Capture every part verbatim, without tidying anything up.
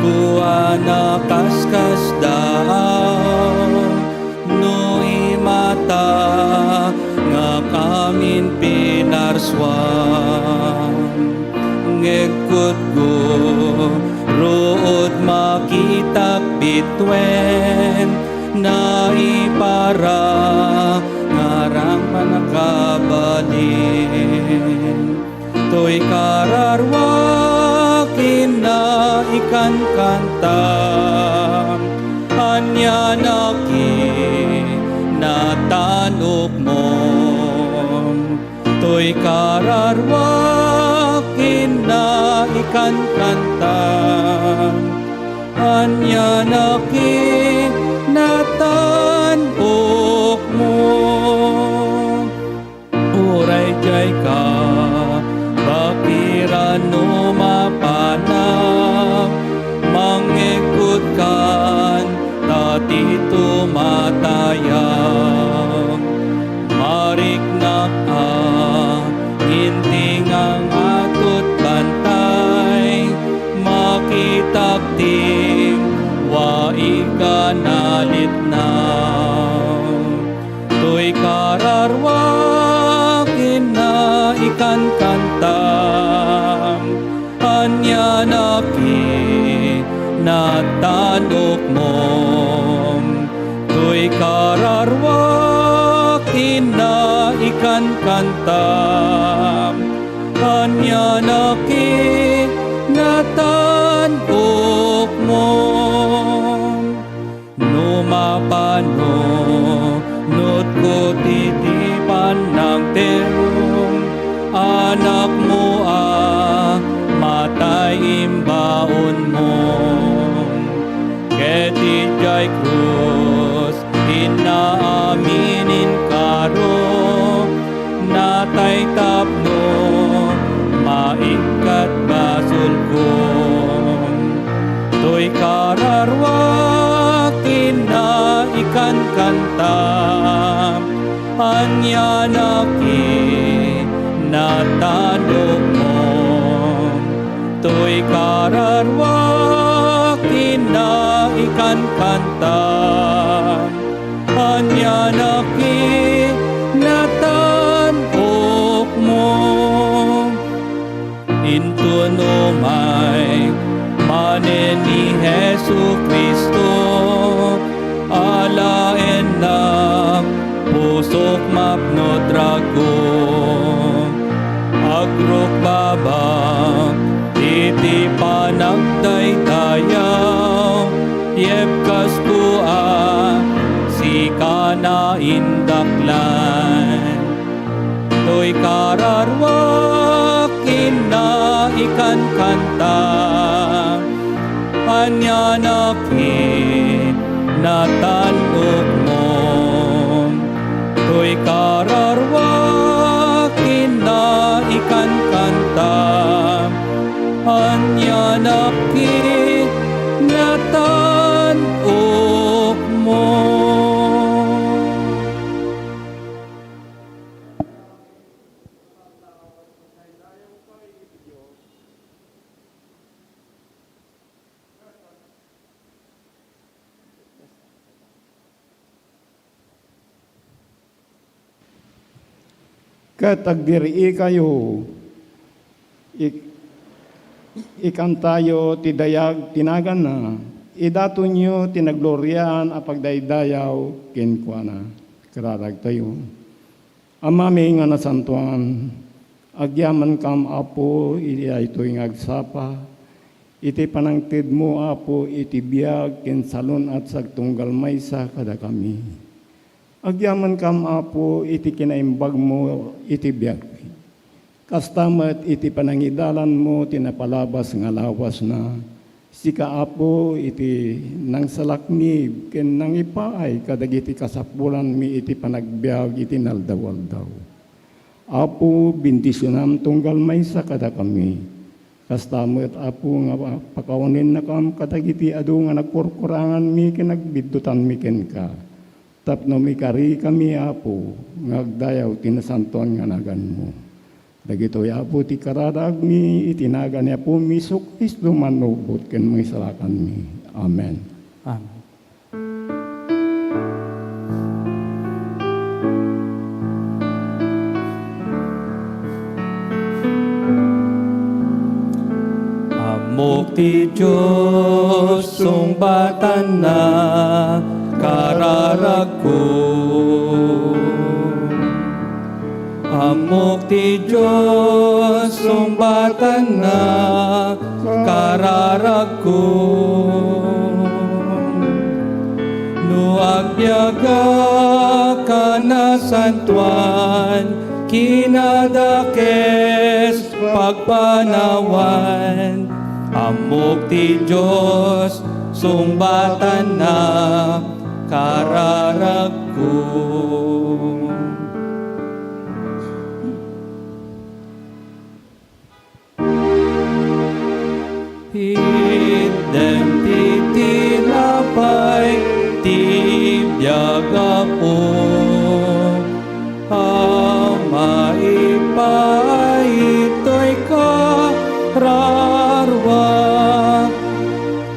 Kuana, kaskasdaaw no imata ngak amin pinarsuam. Ngegkutko ruod makitak bituen naipara ngarang manakabalin. Toy kararuak inna ikankanta, ania naki natanokmo. Toy kararuak inna ikankanta, ania naki natanokmo. Uray diay ka bakiran no mapanak, mangngegkutkan ta ti tumatayab. Mariknak a intingang a tutbantay, makitak ti waig a nalitnaw. Toy kararuak inna ikankanta, ania naki natanokmo. Toy kararuak inna ikankanta, ania naki natanokmo. No mapanunotko ti, ti panangterum, anakmo a matay imbaonmo. Ket idiay krus, inna amin inkaro, natay tapno maikkat basolko. Toy kararuak inna ikankanta, ania naki natanokmo. Toy kararuak inna ikankanta, ania naki natanokmo. Inton umay manen ni Jesu-Cristo, alaennak pusok mapno ti ragko. Agrukbabak iti panagdaydayaw, yebkasko a sika naindaklan. Toy kararuak inna ikankanta, ania naki natanokmo. Toy kararuak inna ikankanta, ania naki natanokmo. Ket agdiriikayo, ik-, ikantayo ti dayag ti naganna, idatonyo ti nagloriaan a pagdaydayaw kenkuana. Kararagtayo. Amami nga nasantoan, agyamankam, Apo, iti daytoy nga agsapa, iti panangtedmo, Apo, iti biag ken salun-at sa agtunggal maysa kadakami. Agyamankam, Apo, iti kinaimbagmo iti biagmi. Kasta met iti panangidalanmo ti napalabas nga lawasna, sika, Apo, iti nangsalaknib ken nangipaay kadagiti kasapulanmi iti panagbiag iti naldaw-aldaw. Apo, bendisionam tunggal maysa kadakami. Kasta met, Apo, nga pakawanennakam kadagiti adu nga nagkurkuranganmi ken nagbiddutanmi kenka, tapno mikarikami, Apo, nga agdayaw ti nasantoan nga naganmo. Dagitoy, Apo, ti kararagmi iti nagan ni Apomi Jesu-Cristo, mannubot ken mangisalakanmi. Amen. Amen. Ammok ti Dios, sungbatanna kararagko. Ammok ti Dios, sungbatanna kararagko. No agbiagak a nasantoan, kinadakes pagpanawan, ammok ti Dios, sungbatanna kararagko. Itdem ti tinapay ti biag, Apo, a maipaay toy kararua.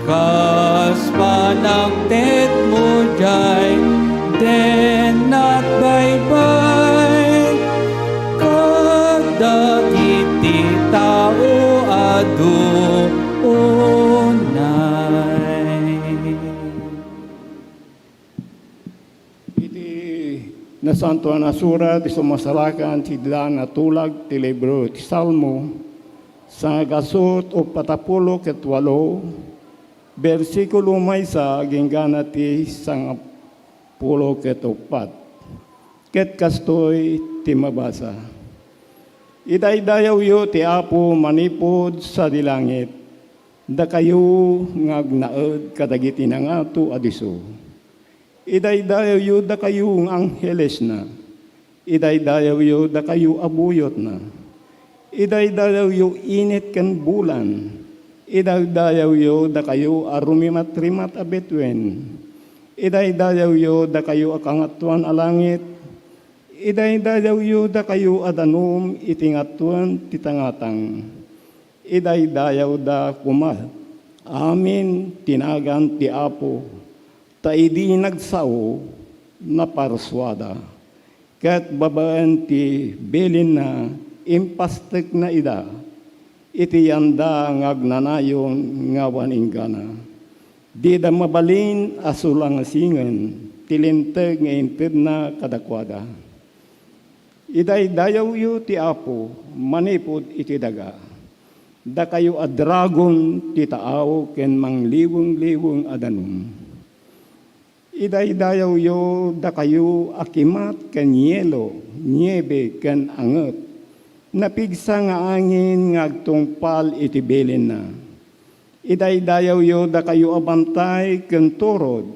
Kas panangtedmo diay dennak baybay kadagiti tao adu unay. Iti Nasantoan a Surat, ti sumasarakan ti daan a tulag ti libro ti Salmo, sangagasut uppat a pulo ket walo, bersikulo maysa agingga na ti sangapulo ket uppat. Ket kastoy ti mabasa: Idaydayawyo ti Apo manipud sadi langit, dakayo nga agnaed kadagiti nangato a disso. Idaydayawyo dakayo nga anghelesna. Idaydayawyo dakayo a buyotna. Idaydayawyo init ken bulan. Idaydayawyo dakayo a rumimatrimat a bituen. Idaydayawyo dakayo a kangatoan a langit. Idaydayawyo dakayo a danum iti ngatoen ti tangatang. Idaydayawda koma amin ti nagan ti Apo, ta idi nagsao, naparsuada, ket babaen ti bilinna, impastekna ida iti yanda nga agnanayon nga awan inggana. Dida mabalin a sulangasingen ti linteg nga intedna kadakuada. Idaydayawyo ti Apo manipud iti daga, dakayo a dragon ti taaw ken mangliwengliweng a danum. Idaydayawyo dakayo a kimat ken yelo, niebe ken anget, napigsa nga angin nga agtungpal iti bilinna. Idaydayawyo dakayo a bantay ken turod,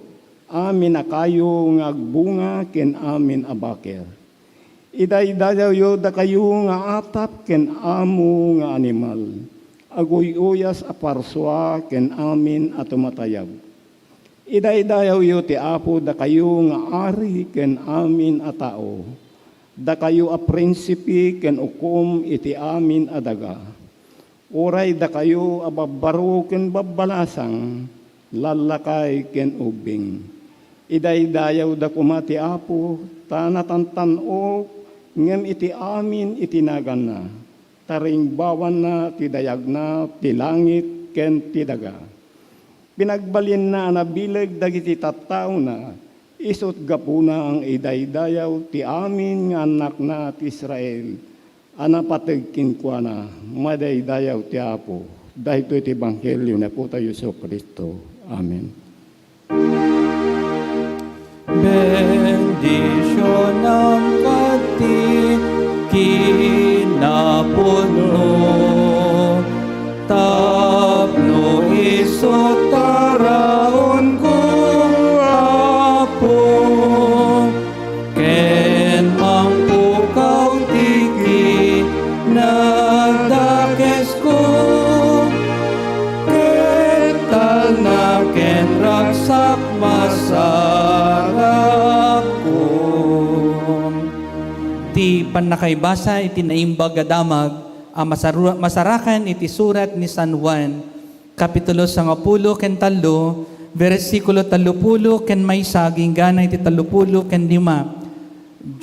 amin a kayo nga agbunga ken amin a baker. Idaydayawyo dakayo nga atap ken amo nga animal, aguy-uyas a parsua ken amin a tumatayab. Idaydayawyo ti Apo dakayo nga ari ken amin a tao, dakayo a prinsipe ken ukom iti amin a daga. Uray dakayo a babbaro ken babbalasang, lallakay ken ubbing. Idaydayawda koma ti Apo, ta natantan-ok ngem iti amin iti naganna, ta rimbawanna ti dayagna ti langit ken ti daga. Pinagbalinna a nabileg dagiti tattaona, isut' gapuna nga idaydayaw ti amin nga annakna ti Israel a napateg kenkuana. Madaydayaw ti Apo. Daytoy ti ebanghelio ni Apotayo Jesu-Cristo. Amen. Bendisionam ket ti kinapudno, tapno isu taraonko, Apo, ken mangpukaw ti kinadakes ko, ket talna ken ragsak masarapko. Ti Ti pannakaibasa iti Naimbag a Damag a masaru-, masarakan iti surat ni San Juan, kapitulo sangapulo ken tallo, bersikulo tallopulo ken maysa agingga iti tallopulo ken lima.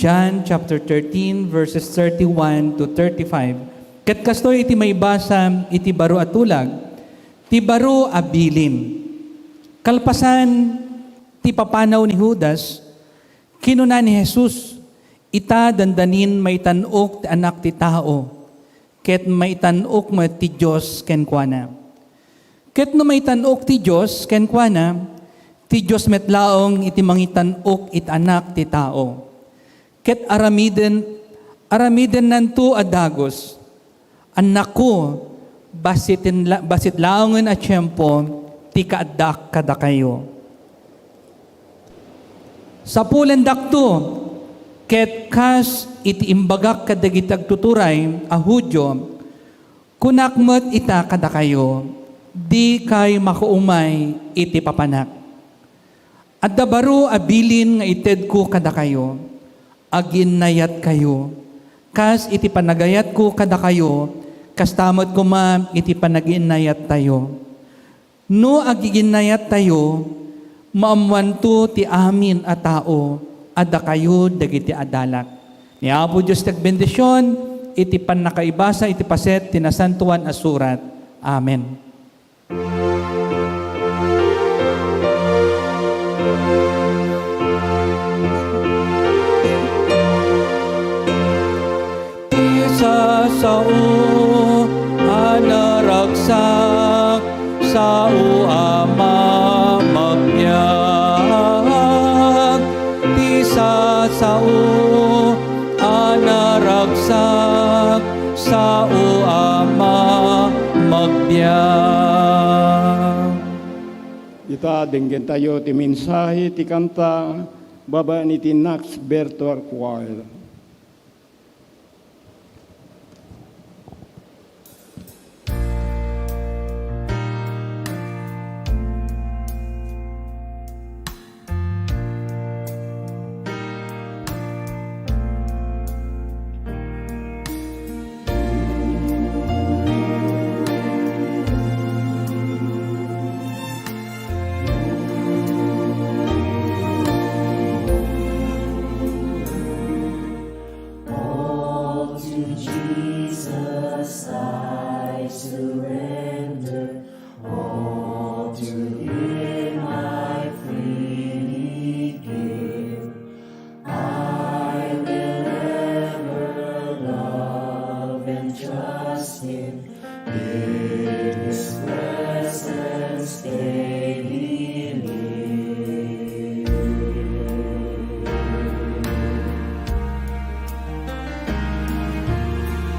John chapter thirteen, verses thirty-one to thirty-five. Ket kastoy iti maibasa iti baro a tulag, ti baro a bilin. Kalpasan ti papanaw ni Judas, kinuna ni Jesus, "Ita, dandanin maitan-ok ti Anak ti Tao, ket maitan-ok met ti Dios kenkuana." Ket no maitan-ok ti Dios kenkuana, ti Dios met laeng iti mangitan-ok iti Anak ti Tao. Ket aramiden, aramidennanto a dagus. Annakko, bassit la-, bassit laengen a tiempo ti kaaddak kadakayo. Sapulendakto, ket kas iti imbagak kadagiti agtuturay a Judio, kunak met ita kadakayo, dikay makaumay iti papanak. Adda baro a bilin nga itedko kadakayo, agiinnayatkayo. Kas iti panagayatko kadakayo, kasta met koma iti panagiinnayattayo. No agiginnayattayo, maammoanto ti amin a tao a dakayo dagiti adalat. Ni Apo Dios ti agbendision iti pannakaibasa iti paset ti Nasantoan a Surat. Amen. Ti sasao a naragsak, sao a mamagbiag. Ti sasao a naragsak, sao a mamagbiag. Ita, denggentayo ti mensahe ti kanta babaen iti Knox Virtual Choir. All to Jesus I surrender, all to Him I freely give. I will ever love and trust Him, in His presence daily live.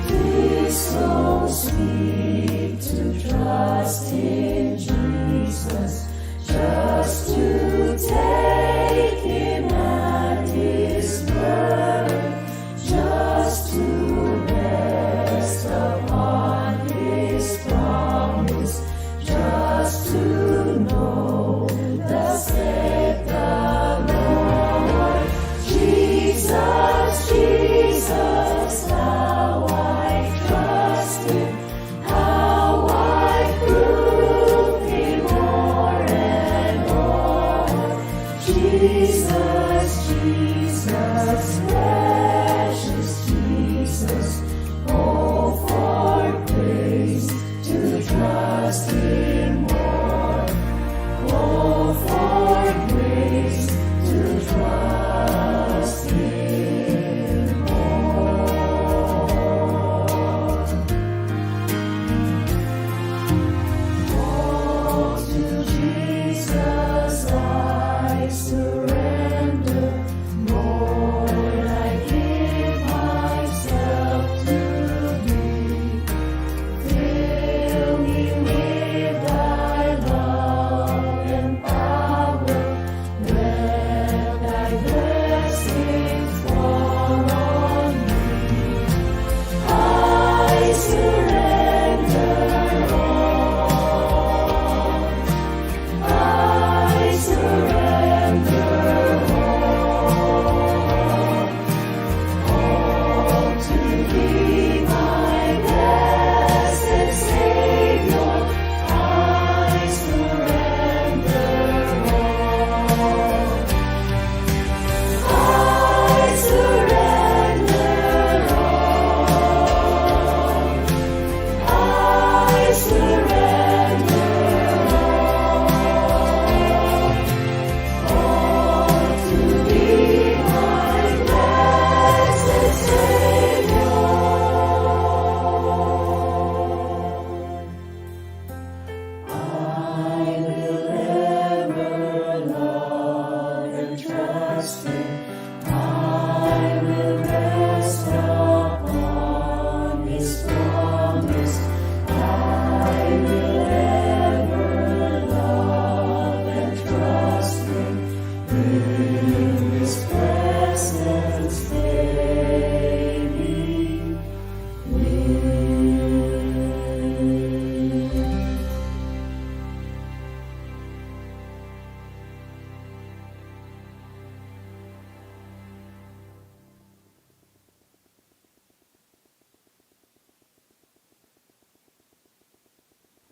'Tis so sweet to trust in Jesus, just to take Him at His word, just to rest upon His promise, just to know thus saith the Lord. Jesus, Jesus, how I trust Him, how I prove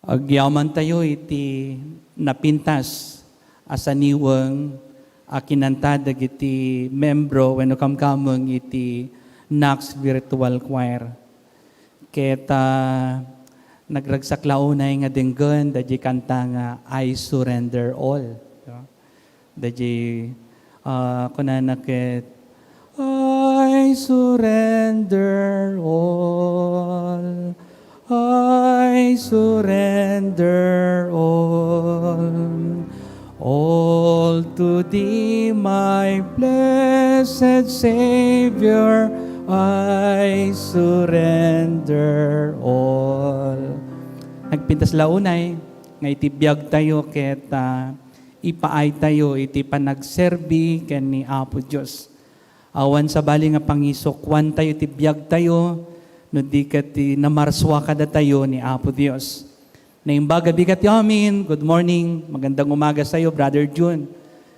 Agyamantayo iti napintas a saniweng a kinanta dagiti membro wenno kamkameng iti Knox Virtual Choir. Ket, ah, nagragsak la unay nga denggen daydiay kanta nga "I Surrender All". Daydiay, ah, kunana ket, "I surrender all, I surrender all, all to thee, my blessed Savior, I surrender all." Nagpintas la unay nga iti biagtayo ket, ah, ipaaytayo iti panagserbi ken ni Apo Dios. Awan sabali nga pangisukuantayo ti biagtayo no di ket ti namarsua kadatayo ni Apo Dios. Naimbag a bigat ti amin. Good morning. Magandang umaga sa'yo, Brother Jun.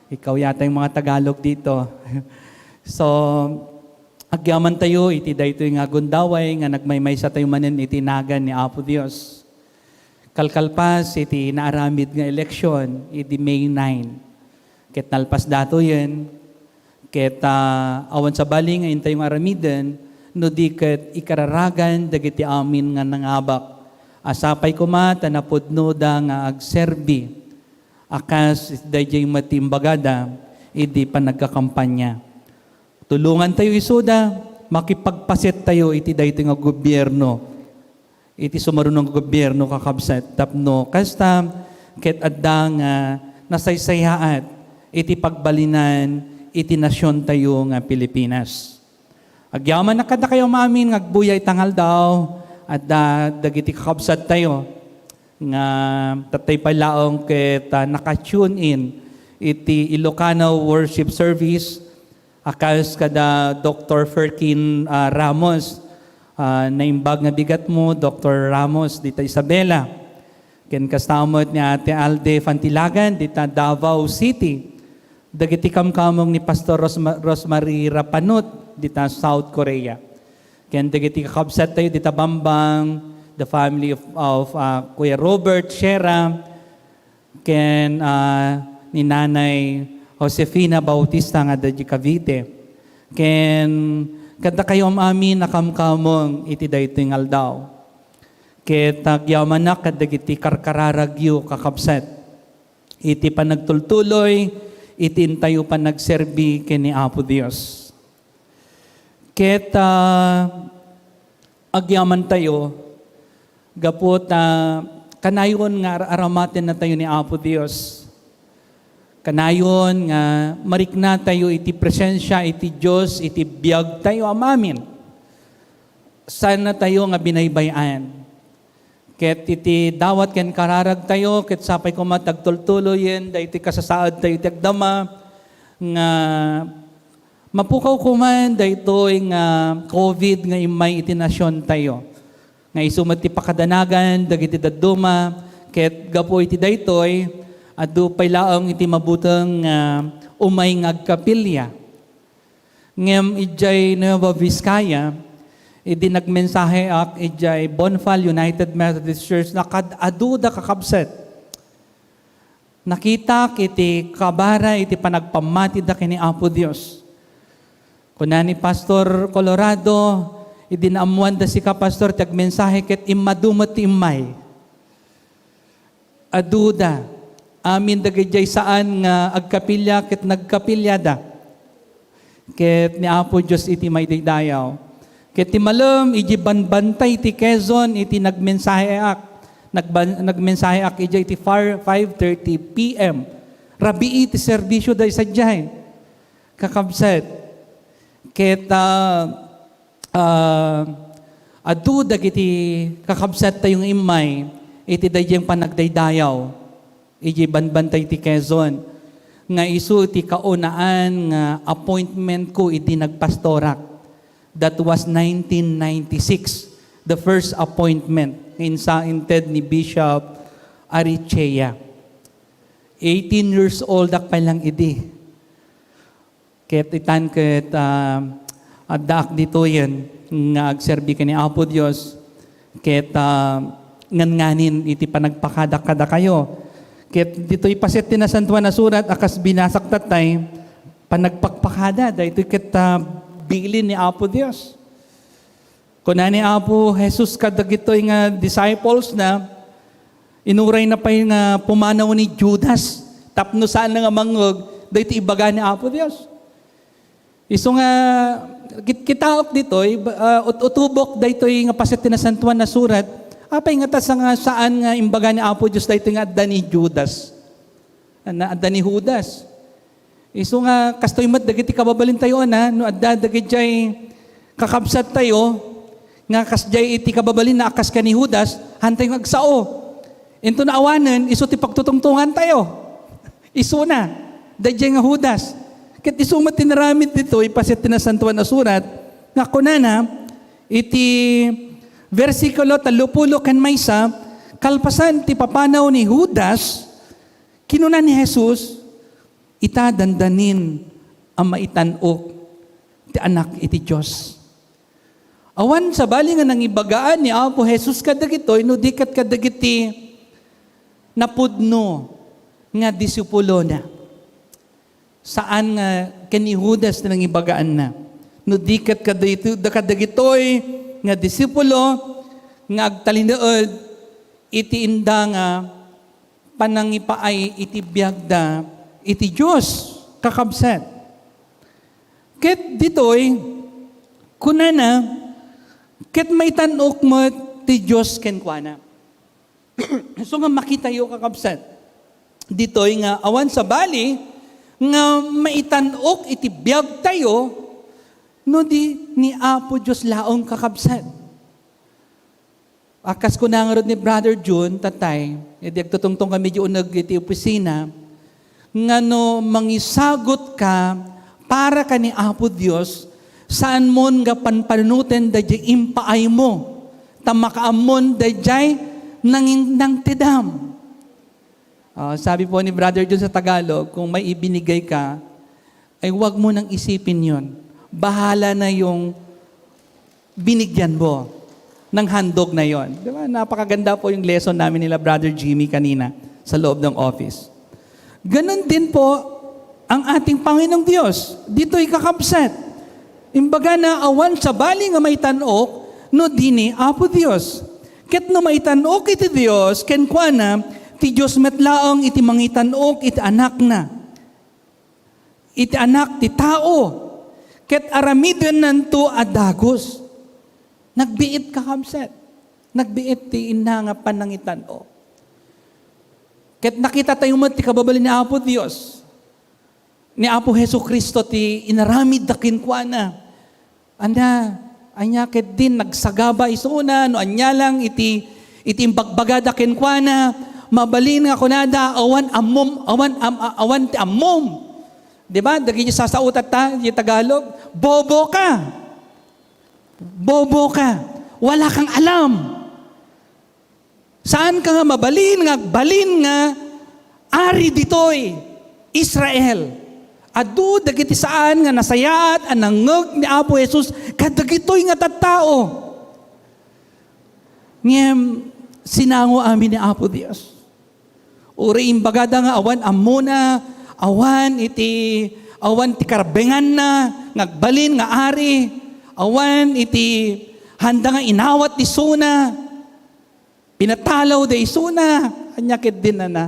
Ikaw yata yung mga Tagalog dito. So, agyamantayo iti daytoy nga gundaway nga nagmaymaysa tayo manen iti nagan ni Apo Dios. Kalkalpas iti naaramid nga eleksyon idi May nine. Ket nalpas datoyen, ket, ah, awan sabali nga intayo nga aramiden no di ket ikararagan dagiti amin nga nangabak. A sapay koma ta napudnoda nga agserbi a kas daydiay met ti imbagada idi panagkakampanya. Tulongantayo isuda, makipagpasettayo iti daytoy nga gobierno, iti sumaruno nga gobierno, kakabsat, tapno kasta ket adda nga nasaysayaat iti pagbalinan iti nasiontayo nga Pilipinas. Agyamanak kadakayo amin nga agbuya ita nga aldaw, adda dagiti kakabsattayo nga tattay pay laeng ket, ah, naka-tune in iti Ilocano worship service, a kas kada Doktor Firkin, ah, Ramos, ah, naimbag nga bigatmo, Doktor Ramos, dita Isabela. Ken kasta met ni Ate Alde Fantilagan, dita Davao City. Dagiti kamkameng ni Pastor Rosma-, Rosemary Rapanut, dita South Korea. Ken dagiti kakabsattayo dita Bambang, the family of, of, ah, Kuya Robert Sierra, ken, ah, ni Nanay Josefina Bautista nga adda di Cavite. Ken kadakayo am-amin a kamkameng iti daytoy nga aldaw. Ket agyamanak kadagiti karkararagyo, kakabsat, iti panagtultuloy iti intayo panagserbi ken ni Apo Dios. Ket, ah, agyamantayo, gapu ta kanayon nga ar-, aramatennatayo ni Apo Dios. Kanayon nga mariknatayo iti presensia iti Dios iti biagtayo am-amin. Saannatayo nga binaybay-an. Ket iti dawat ken kararagtayo, ket sapay koma ti agtultuloyen daytoy kasasaadtayo iti agdama nga mapukaw koma daytoy nga covid nga immay iti nasiontayo. Nga isu met ti pakadanagan dagiti dadduma, ket gapu iti daytoy, adu pay laeng iti mabuteng nga umay nga agkapilya. Ngem idiay Nueva Vizcaya, idi nagmensaheak idiay Bonfal United Methodist Church, nakad-aduda, kakabsat. Nakitak iti kabara iti panagpammatida ken ni Apo Dios. Kuna ni Pastor Colorado, idi naammuanda sika, Pastor, ti agmensahe ket immadu met ti immay. Aduda. Amin dagidiay saan nga agkapilya ket nagkapiliada. Ket ni Apo Dios iti maidaydayaw. Ket ti malem, iti banbantay ti Quezon, iti nagmensaheak. Nagban-, nagmensaheak idiay iti far-, five thirty P M. Rabii ti serbisioda sadiay. Kakabsat. Ket, ah, ah, adu dagiti kakabsattayo nga immay iti daydiay panagdaydayaw iti banbantay ti Quezon nga isu ti kaunaan nga appointment ko idi nagpastorak. That was nineteen ninety-six, the first appointment nga insainted ni Bishop Arichea. Eighteen years old ak pay lang idi. Ket itan ket, ah, addaak ditoyen nga agserbi ken ni Apo Dios. Ket, ah, ngan nganin iti panagpakada kadakayo. Ket ditoy paset ti Nasantoan a Surat a kas binasak tatay, panagpakpakada, daytoy ket, ah, bilin ni Apo Dios. Kuna ni Apo Jesus kadagitoy nga disciples na, inuray na pay nga pumanaw ni Judas tapno saan na nga mangngeg daytoy ibaga ni Apo Dios. Isu nga kit-, kitaok ditoy, ba-, ah, ut-, utubok daytoy nga paset ti Nasantoan a Surat, apay nga ta sa nga saan nga imbaga ni Apo Dios daytoy nga adda ni Judas? Ana, adda ni Judas. Isu nga kastoy met dagiti kababalintayo, ana, no adda dagidiay kakabsattayo nga kasdiay iti kababalinna a kas ken ni Judas, haantayo nga agsao. Inton awanen, isu ti pagtutungtongantayo. Isuna, daydiay nga Judas. Ket isu met ti naramid ditoy paset ti Nasantoan a Surat nga kunana iti bersikulo tallopulo ken maysa, kalpasan ti papanaw ni Judas, kinuna ni Jesus, "Ita, dandanin a maitan-ok ti Anak iti Dios." Awan sabali nga nangibagaan ni Apo Jesus kadagitoy no di ket kadagiti napudno nga disipulona. Saan nga ken ni Judas ti nangibagaanna. No di ket kadagito-, kadagitoy nga disipulo nga agtalinaed iti inda nga panangipaay iti biagda iti Dios, kakabsat. Ket ditoy, kunana, ket maitan-ok met ti Dios kenkuana. So nga makitayo, kakabsat, ditoy nga awan sabali nga maitan-ok iti biagtayo no di ni Apo Dios laeng, kakabsat. A, kas kuna ngarud ni Brother Jun, tatay, idi agtutungtong kami di uneg iti opisina, nga no mangisagut ka para ken ni Apo Dios, saan mon nga panpanunoten daydiay impaaymo, ta makaammon daydiay nangin-, nangtedam. Ah, sabi po ni Brother Jun sa Tagalog, "Kung may ibinigay ka, ay wag mo nang isipin yon. Bahala na yung binigyan mo ng handog na yon." Di ba? Napakaganda po yung lesson namin nila Brother Jimmy kanina sa loob ng office. Ganun din po ang ating Panginoong Dios. Ditoy, kakabsat. Imbaga na awan sabali nga maitan-ok no di ni Apo Dios. Ket no maitan-ok iti Dios, kenkuana, ti Dios met laeng iti mangitan-ok iti Anakna. Iti Anak ti tao. Ket aramidennanto a dagus. Nagbiit, kakabsat. Nagbiit ti inna nga panangitan-ok. Ket nakitatayo met ti kababalin ni Apo Dios. Ni Apo Jesu-Cristo ti inaramidda kenkuana. Ania, ania ket din nagsagaba isuna, no ania lang iti, iti imbagbagada kenkuana, mabalin nga kunada, "Awan ammom, awan am-, a-, awan ti ammom." Di ba? Dagiti sasaotatta, di Tagalog, "Bobo ka. Bobo ka. Wala kang alam." Saan ka nga mabalin nga agbalin nga ari ditoy Israel? Adu dagiti saan nga nasayaat a nangngeg ni Apo Jesus kadagitoy nga tattao. Ngem sinango amin ni Apo Dios. Uray imbagada nga awan ammona, awan iti, awan ti karbenganna nga agbalin nga ari, awan iti handa nga inawat ti isuna. Pinatalaw da isuna. Ania ket din nana?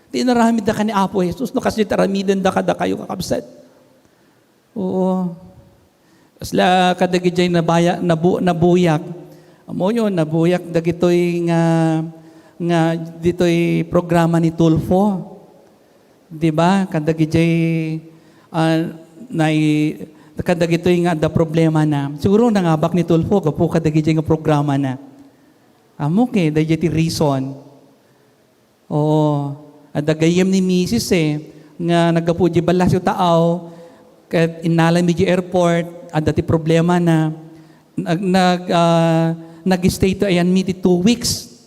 Ti inaramidda ken ni Apo Jesus, no kasdi ti aramidenda kadakayo, kakabsat. Oo. Kasla kadagijay nabaya-, nabu-, nabuyak. Ammoyo, nabuyak dagitoy nga, nga ditoy programa ni Tulfo. Di ba? Kadagijay, ah, nai-, kadagitoy nga adda problema na. Siguro nangabak ni Tulfo, gapu kadagijay nga programa na. Ammo ket, dayjay ti reason. Oo. Adda gayyem ni misis, eh, nga naggapu di Balacio Taaw, ket innalami di airport, adda ti problema na. Nag-, nag-, ah, nag-stay to ayan mi ti two weeks.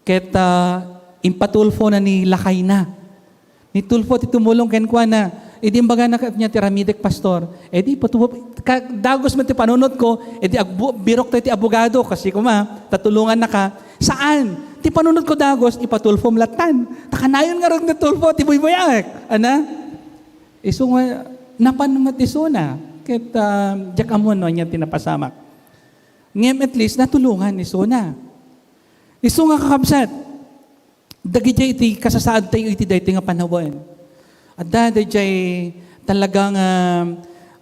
Ket, ah, impatulfo na ni lakayna. Ni Tulfo ti tumulong kenkuana. Idi imbagana ket nia ti aramidek, Pastor, edi patu-, ka-, dagus met ti panunotko, edi agbu-, birokto iti abogado, kasi koma, tatulongannaka. Saan? Ti panunotko dagus, ipatulfom lattan. Ta kanayon ngarud nga tulfo ti buybuyaek. Ana? Isu nga, napan met isuna. Ket, ah, diak ammo no ania ti napasamak. Ngem at least, natulongan isuna. Isu nga kakabsat, dagidiay iti kasasaadtayo iti daytoy nga panawen. Adda daydiay talaga nga,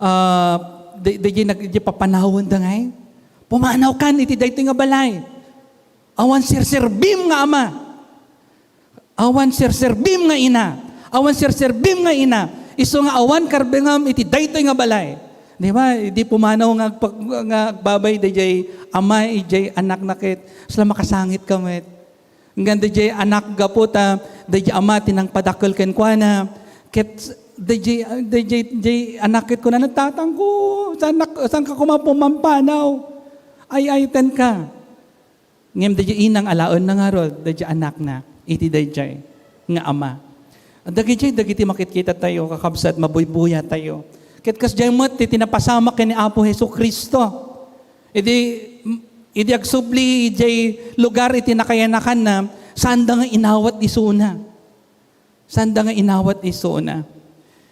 ah, day-, daydiay nag-, daydiay papanawenda ngay. Pumanawkan iti daytoy nga balay. Awan serserbim nga ama. Awan serserbim nga ina. Awan serserbim nga ina. Isu nga awan karbengam iti daytoy nga balay. Di ba? Di pumanaw nga agpa-, nga agbabay daydiay ama, idiay anakna ket. Sala makasangit ka met. Ngem daydiay anak gapu ta daydiay ama ti nangpadakkel kenkuana. Ket daydiay, daydiay, daydiay anak ket kunana, "Tatangko, saan nak-, saanka koma pumampanaw? Ay-aytenka." Ngem daydiay inang alaenna ngarud daydiay anakna iti daydiay nga ama. Dagidiay dagiti makitkitatayo, kakabsat, mabuybuyatayo. Ket kasdiay met ti, ti napasamak ken ni Apo Jesu-Cristo. Idi, idi agsubli idiay lugar iti nakayanakanna, saanda nga inawat isuna. Saanda nga inawat isuna.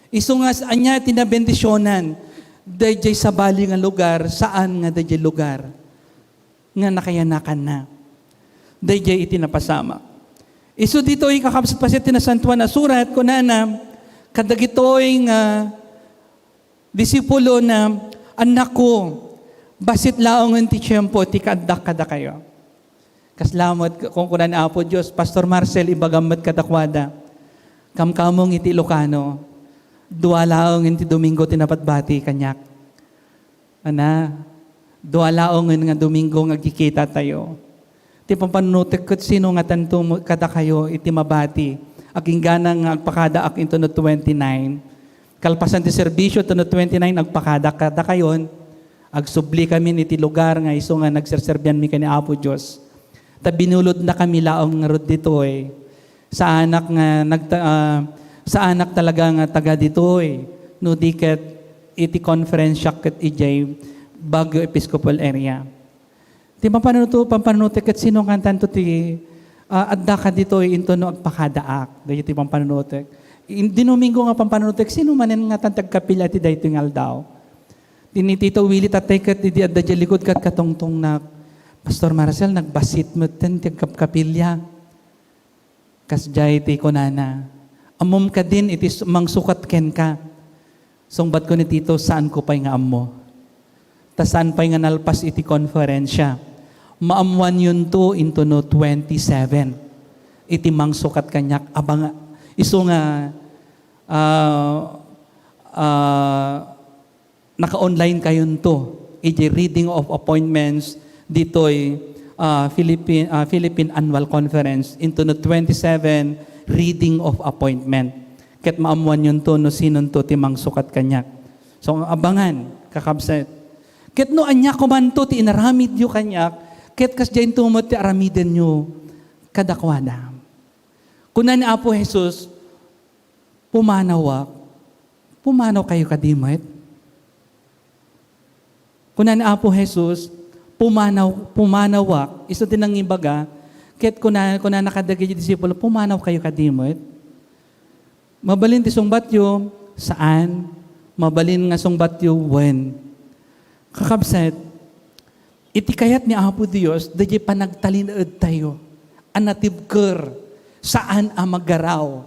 Isu nga s-, ania ti nabendisionan? Daydiay sabali nga lugar, saan nga daydiay lugar nga nakayanakanna. Daydiay iti napasamak. Isu ditoy, kakabsat, paset ti Nasantoan a Surat, kunana, kadagitoy nga disipulona, "Annakko, bassit laengen ti tiempo ti kaaddak kadakayo." Kasla met, kunkuana ni Apo Dios, "Pastor Marcel, ibagam met kadakuada, kamkameng iti Ilocano, dua laengen ti Domingo ti napatbati kaniak." Ana, dua laengen nga Domingo nga agkikitatayo. Ti pampanunotek ket sino ngatanto mo-, kadakayo iti mabati? Aginggana nga agpakadaak intono twenty-nine. Kalpasan ti serbisio, intono twenty-nine, agpakada kadakayon. Agsubli kami iti lugar nga isu nga nagserserbianmi ken ni Apo Dios. Ta binulodnakami laeng ngarud ditoy. Saanak nga nagta-, ah, saanak talaga nga taga ditoy, no di ket iti konferensya ket idiay Baguio Episcopal Area. Ti pampanunotek, pampanunotek ket sino ngatanto ti, ah, addaka ditoy intono agpakadaak. Daytoy ti pampanunotek. Idi Domingo nga pampanunotek, sino manen ngatanto ti agkapilya iti daytoy nga aldaw? Ni Tito Willie, tatay, ket idi adda diay likod ket katungtungnak, "Pastor Marcel, nagbassit metten ti agkapkapilya." Kasdiay ti kunana, "Ammom kadin iti s-, mangsukat kenka?" Sungbatko ni Tito, "Saanko pay nga ammo. Ta saan pay nga nalpas iti konferensya. Maammoanyonto intono twenty-seven iti mangsukat kaniak." Abang, isu nga, ah, ah, naka-online kayonto iti reading of appointments ditoy, ah, Philippine, ah, Philippine Annual Conference, intono twenty-seven reading of appointment. Ket maammoanyonto no sinonto ti mangsukat kaniak. So, abangan, kakabsat. Ket no ania komanto ti inaramidyo kaniak, ket kasdiayto met ti aramidenyo kadakuada. Kuna ni Apo Jesus, "Pumanawak." Pumanaw kayo kadi met? Kuna ni Apo Jesus, "Pumanaw, pumanawak." Isu ti nangibaga, ket kuna, kunana kadagiti disipulo, "Pumanaw kayo kadi met?" Mabalin ti sungbatyo, "Saan." Mabalin nga sungbatyo, "Wen." Kakabsat, iti kayat ni Apo Dios, daydiay panagtalinaedtayo a natibker, saan a magaraw.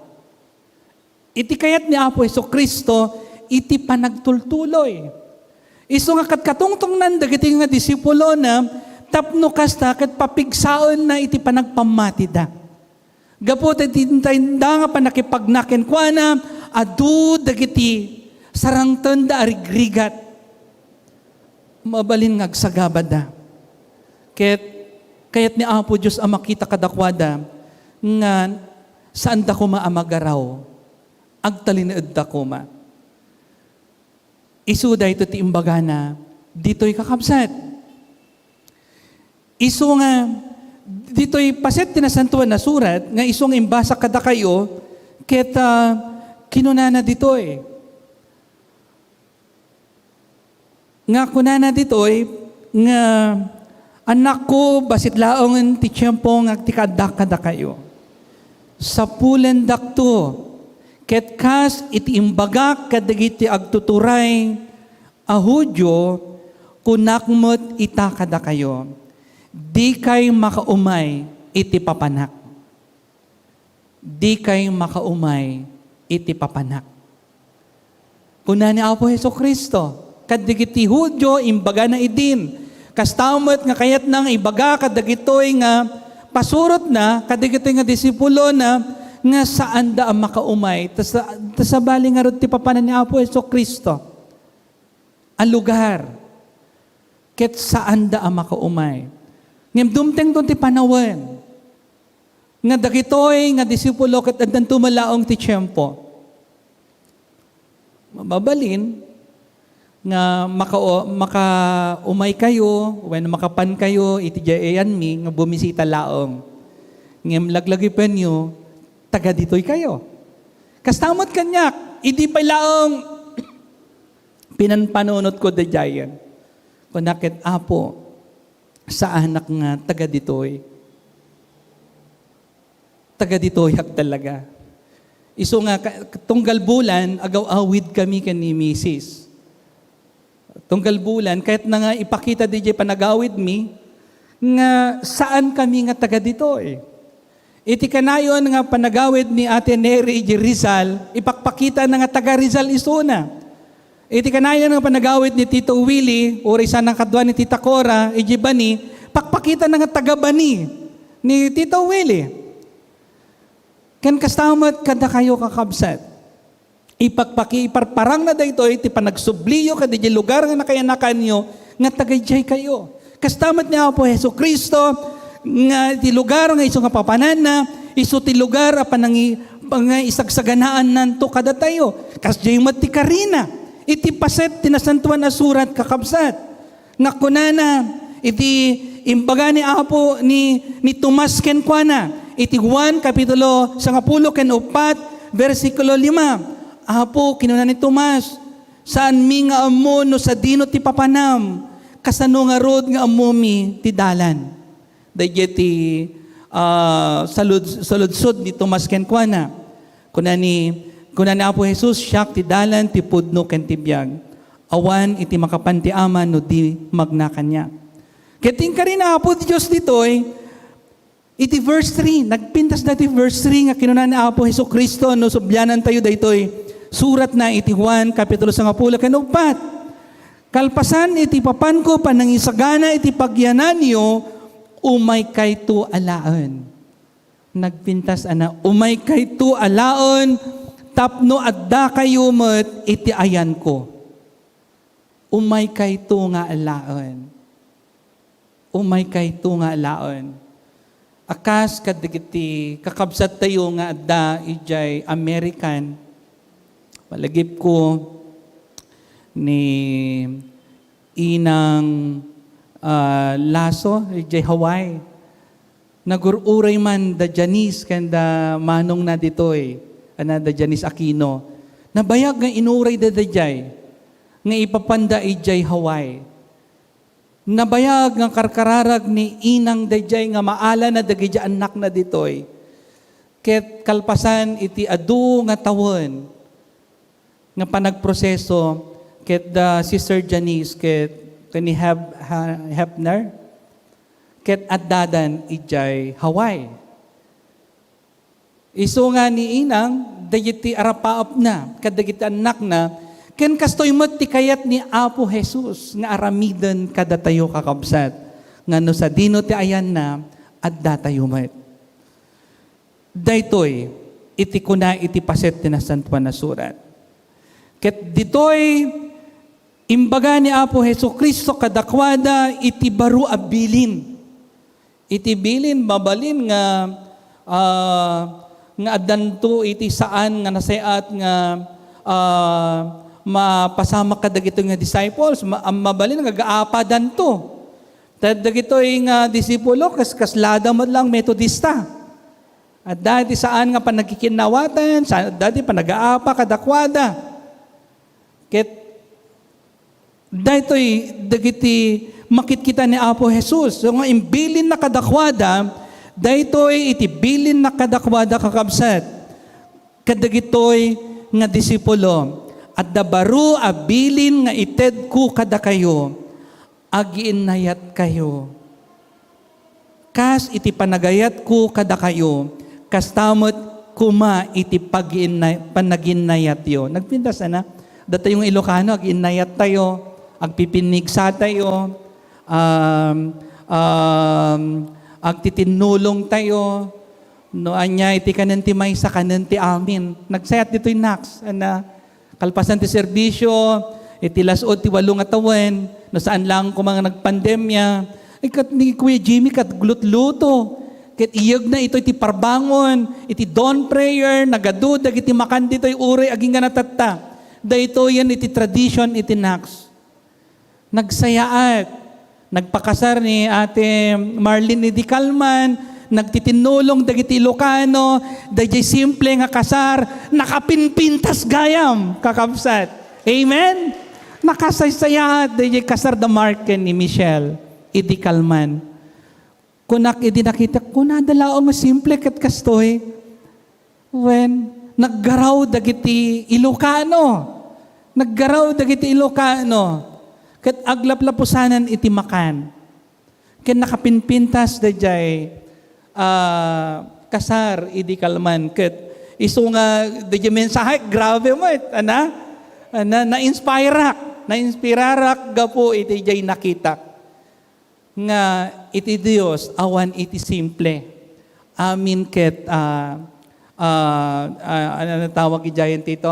Iti kayat ni Apo Jesu-Cristo iti panagtultuloy. Isu nga kat-, katungtungnan dagiti nga disipulona tapno kasta ket papigsaenna iti panagpammatida. Gapu ta iti intaynda nga pannakipagna kenkuana, adu dagiti sarangtenda a rigrigat. Mabalin nga agsagabada. Ket kayat ni Apo Dios a makita kadakuada nga saanda koma a magaraw, agtalinaedda koma. Isu daytoy ti imbagana ditoy, kakabsat. Isu nga, ditoy paset ti Nasantoan a Surat, nga isu nga imbasa kadakayo, ket, ah, kinunana ditoy, Nga kunana ditoy nga, "Annakko, bassit laengen ti tiempo nga agtikaaddak kadakayo. Sapulendakto, ket kas iti imbagak kadagiti agtuturay a Judio, kunak met ita kadakayo, dikay makaumay iti papanak." Dikay makaumay iti papanak. Kuna ni Apo Jesu-Cristo, kadagiti Judio, imbagana idin. Kasta met nga kayatna nga ibaga kadagitoy nga pasurotna, kadagitoy nga disipulona, nga saanda a makaumay. Ta sa-, ta sabali ngarud ti papanan ni Apo Jesu-Cristo a lugar. Ket saanda a makaumay. Ngem dumtengto ti panawen nga dagitoy nga disipulo ket addanto met laeng ti tiempo. Mabalin nga maka-, makaumaykayo wenno makapankayo iti diay ayanmi nga bumisita laeng. Ngem laglagipenyo, taga ditoy kayo. Kasta met kaniak, idi pay laeng pinanpanunotko daydiayen. Kunak ket, "Apo, saanak nga taga ditoy. Taga ditoyak talaga." Isu nga ka-, tunggal bulan, agaw-awidkami ken ni misis. Tunggal bulan, kayatna nga ipakita diay panagawidmi nga saankami nga taga ditoy. Iti kanayon nga panagawid ni Ate Neri iti Rizal, ipakpakitana nga taga Rizal isuna. Iti kanayon nga panagawid ni Tito Willie, uray saan a kadua ni Tita Cora, iti bani, pakpakitana nga taga bani ni Tito Willie. Ken kasta met kadakayo, kakabsat. Ipakpaki-, iparparangna daytoy ti panagsubliyo kadagiti lugar nga nakayanakanyo nga taga idiay kayo. Kasta met ni Apo Jesu-Cristo nga ti lugar nga isu nga papananna, isu ti lugar a panangi-, panangisagsaganaannanto kadatayo. Kasdiay met ti karina iti paset ti Nasantoan a Surat, kakabsat. Nga kunana, iti imbaga ni Apo, ni, ni Tomas kenkuana, iti Juan kapitulo sangapulo ken uppat, bersikulo lima, "Apo," kinuna ni Tomas, "saanmi nga ammo no sadino ti papanam, kasano ngarud nga ammomi ti dalan?" Daydiay ti, ah, salud-, saludsod ni Tomas kenkuana. Kuna ni, kuna ni Apo Jesus, "Siak ti dalan, ti pudno, ken ti biag. Awan iti makapan ti Ama no di magna kaniak." Ket inkarina Apo Dios ditoy, iti verse three, nagpintas daytoy verse three nga kinuna ni Apo Jesu-Cristo, no sublianantayo daytoy suratna iti Juan, kapitulo sangapulo ken uppat. "Kalpasan iti papanko panangisagana iti pagyananyo, umaykayto alaen." Nagpintas a na, "Umaykayto alaen tapno addakayo met iti ayanko." Umaykayto nga alaen. Umaykayto nga alaen. A kas kadagiti kakabsattayo nga adda idiay American, malagipko ni Inang, ah, Lasso, idiay Hawaii. Nagur-uray man da Janice ken da manongna ditoy, ana, da Janice Aquino. Nabayag nga inuray da daydiay, nga ipapanda idiay Hawaii. Nabayag nga karkararag ni Inang daydiay nga maalana dagiti annakna ditoy. Ket kalpasan iti adu nga tawen nga panagproseso ket da Sister Janice ket ken ni Heb-, Ha-, Hepner, ket addadan idiay Hawaii. Isu nga ni Inang, dagiti arapaapna, kadagiti annakna, ken kastoy met ti kayat ni Apo Jesus nga aramiden kadatayo, kakabsat, nga no sadino ti ayanna, addatayo met. Daytoy iti kuna iti paset ti Nasantoan a Surat. Ket ditoy, imbaga ni Apo Jesu-Cristo kadakuada iti baro a bilin. Iti bilin, mabalin nga, ah, nga addanto iti saan nga nasayaat nga, ah, mapasamak kadagitoy nga disciples, ma-, mabalin nga agaapadanto. Ta dagitoy nga disipulo, kas-, kaslada met lang Metodista. Adda iti saan nga panagkikinnawatan, sa-, adda iti panagaapa kadakuada. Ket Daytoy dagiti makitkita ni Apo Jesus. So nga imbilinna kadakuada, daytoy iti bilinna kadakuada, kakabsat, kadagitoy nga disipulo, adda baro a bilin nga itedko kadakayo, agiinnayatkayo. Kas iti panagayatko kadakayo, kasta met koma iti pagiinna-, panaginnayatyo. Nagpintas na, datayo nga Ilocano, agiinnayattayo, agpipinigsa tayo, um, um, agtitinnulong tayo. No ania iti kanen ti maysa, kanen ti amin. Nagsayat ditoy Nax, ana, kalpasan ti serbisyo, iti las-ud ti walo nga tawen, no saan lang koma nga nagpandemya, ay, ket ni Kuya Jimmy ket glutluto. Ket iyegna itoy ti parbangon, iti dawn prayer, nagadu dagiti makan ditoy uray agingga natatta. Daytoyen iti tradition iti Nax. Nagsayaat. Nagpakasar ni Ate Marlene idi kalman, nagtitinnulong dagiti Ilocano, dayjay simple nga kasar, nakapinpintas gayam, kakabsat. Amen? Nakasaysayaat dayjay kasar da Mark ken ni Michelle idi kalman. Kunak idi nakitak, kunada laeng nga simple ket kastoy. Wen, naggaraw dagiti Ilocano. Naggaraw dagiti Ilocano. Ket aglaplapusanan iti makan. Ket nakapinpintas dayjay, ah, kasar idi kalman. Ket isu nga dayjay mensahe, grabe met, ana? Ana, na-inspirak. Na-inspirarak gapu iti jay nakitak. Nga iti Dios awan iti simple. Amin ket, ah, ah, ah, ano, ano tawag idiayen dito?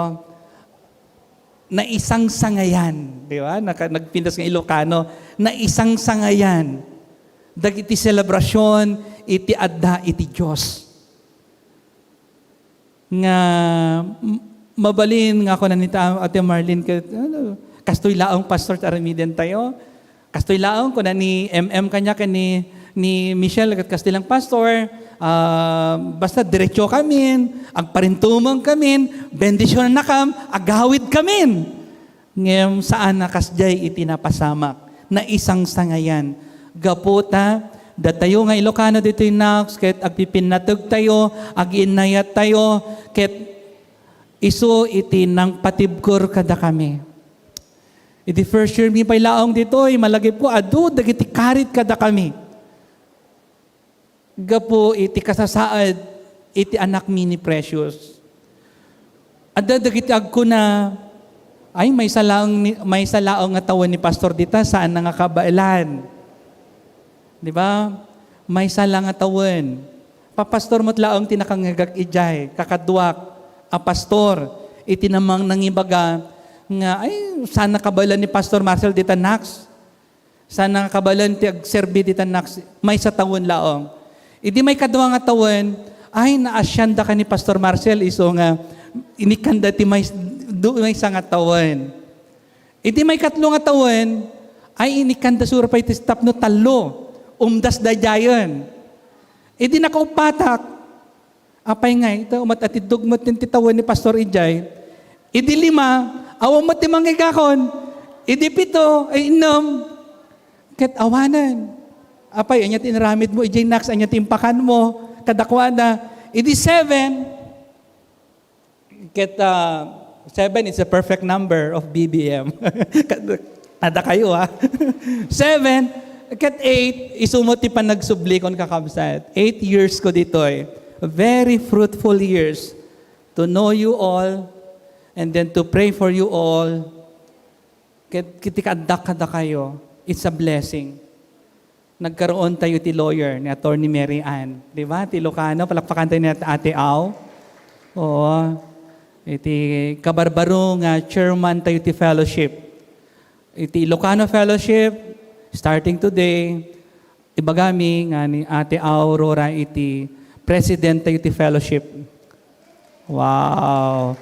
Naisangsangayan, di ba? Naka-, nagpintas nga Ilocano, naisangsangayan dagiti selebrasyon iti adda iti Dios. Nga m-, mabalin nga kuna ni ta-, Ate Marlene ket, ano, "Kastoy laeng, Pastor, ti aramiden tayo. Kastoy laeng," kuna ni M M kaniak ken ni, ni Michelle, ket, "Kastoy lang, Pastor, ah, basta diretso kamin, agparintumeng kamin, bendisyonannakam, agawid kamin." Ngem saan a kasdiay iti napasamak. Naisangsangayan. Gapu ta, datayo nga Ilocano ditoy Nax, ket agpipinnategtayo, agiinnayattayo, ket isu iti nangpatibker kadakami. Iti first year mi pay laeng ditoy, malagipko, adu dagiti karit kadakami. Gapu iti kasasaad iti anakmi ni Precious. Adda dagiti agkuna, "Ay, maysa laeng ni, maysa laeng nga tawen ni Pastor dita, saan na nga kabaelan." Di ba? Maysa la nga tawen. Papastor met laeng ti nakangngegak idiay, kakaduak a pastor, iti namang nangibaga nga, "Ay, saan na kabaelan ni Pastor Marcel dita, Nax?" Saan nga kabaelan ti agserbi dita, Nax, maysa tawen laeng. Idi maikadua nga tawen, ay, naasiandaka ni Pastor Marcel, isu nga inikkanda ti may-, du-, maysa nga tawen. Idi maikatlo nga tawen, ay, inikkanda sura pay ti tapno tallo. Umdas daydiayen. Idi nakauppatak, apay ngay, ita, umat-atiddog met ti tawen ni Pastor idiay. Idi lima, awan met ti mangngegakon. Idi pito, ay, innem. Ket awanen. Apay, ania ti inaramidmo idiay, Nax? Ania ti impakanmo kadakuada? Idi seven, ket, ah, seven is a perfect number of B B M. Kad-, kada kayo, ha? Seven, ket eight, isu met ti panagsublikon, kakabsat. Eight years ko ditoy. Very fruitful years. To know you all, and then to pray for you all. Ket, ket ti kaaddak kadakayo, it's a blessing. Nagkaroon tayo ti lawyer ni Attorney Mary Ann. Di ba? Ti Ilocano, palakpakan tayo ni Ate Au. Oo. Iti kabarbaro nga chairman tayo ti fellowship. Iti Ilocano Fellowship, starting today, ibagami nga ni Ate Aurora iti president tayo ti fellowship. Wow!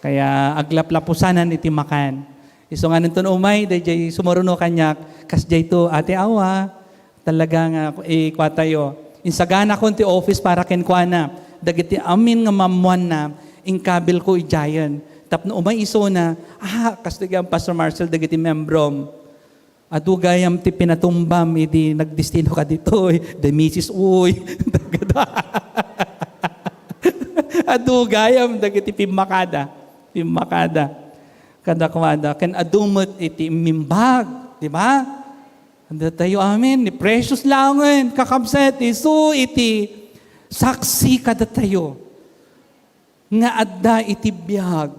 Kaya aglaplapusanan iti makan. Isu nga nagtun umay, dayjay sumuruno kaniak, kasdiay to, Ate Awa, talaga nga ikua tayo. Insaganakon ti office para kenkuana. Dagiti amin nga maammuanna, inkabilko idiayen. Tapno umay isuna, ah, kastoy gayam, Pastor Marcel, dagiti membrom. Adu gayam ti pinatumbam idi nagdestino ka ditoy, the misis, uy. Adu gayam dagiti pimmakada. Pimmakada. Kadakuada. Ken adu met iti immimbag, di ba? Adda tayo amin, ni Precious laengen, kakabsat, isu iti saksi kadatayo nga adda iti biag,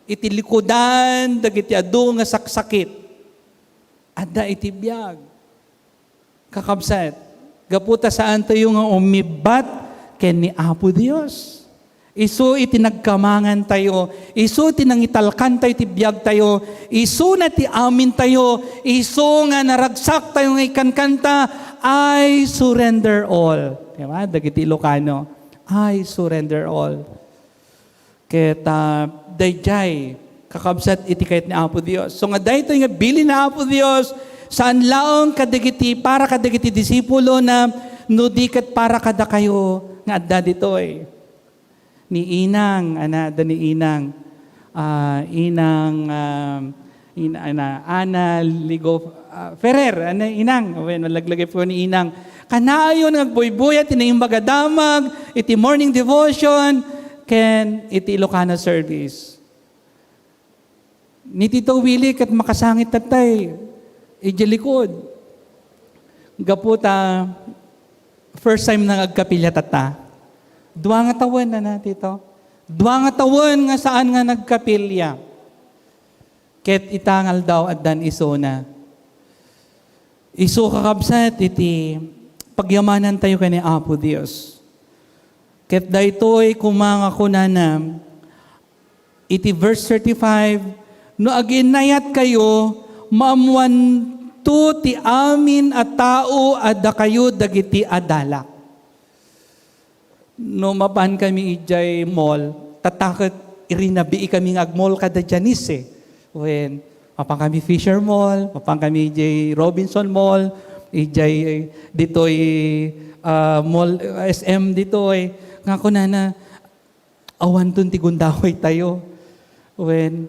iti likudan dagiti adu nga saksakit. Adda iti biag. Kakabsat, gapu ta saantayo nga umibbat ken ni Apo Dios. Isu iti nagkamangantayo, isu ti nangitalkantayo ti biagtayo, isuna ti amintayo, isu nga naragsaktayo nga ikankanta, "I surrender all." Di ba? Dagiti Ilocano, "I surrender all." Ket, ah, daydiay, kakabsat iti kayat ni Apo Dios. So nga daytoy nga bilin ni Apo Dios, saan laeng kadagiti, para kadagiti disipulona, no di ket para kadakayo nga adda ditoy. Ni Inang, ana, adda ni Inang, ah, Inang, ah, Ina-, ana, Ana Ligo, ah, Ferrer, ana, Inang, wen, nalaglagip ko ni Inang. Kanaayon nga agbuybuya ti Naimbag a Damag, iti morning devotion, ken iti Ilocano service. Ni Tito Willie ket makasangit tattay, idiay likod. Gapu ta, first time na nga agkapilya tatta. Dua nga tawen, ana, Tito. Dua nga tawen nga saan nga nagkapilya. Ket ita nga aldaw, addan isuna. Isu, kakabsat, iti pagyamanantayo ken ni Apo Dios. Ket daytoy koma nga kunana, iti verse thirty-five, "No aginnayatkayo, maammoanto ti amin a tao a dakayo dagiti adalak." No mapankami idiay mall, tatta ket irinabiikami nga agmall kada Janice, eh. Wen, mapankami Fisher Mall, mapankami idiay Robinson Mall, idiay ditoy, ah, mall, S M ditoy. Nga kunana, "Awanton ti gundawaytayo." Wen,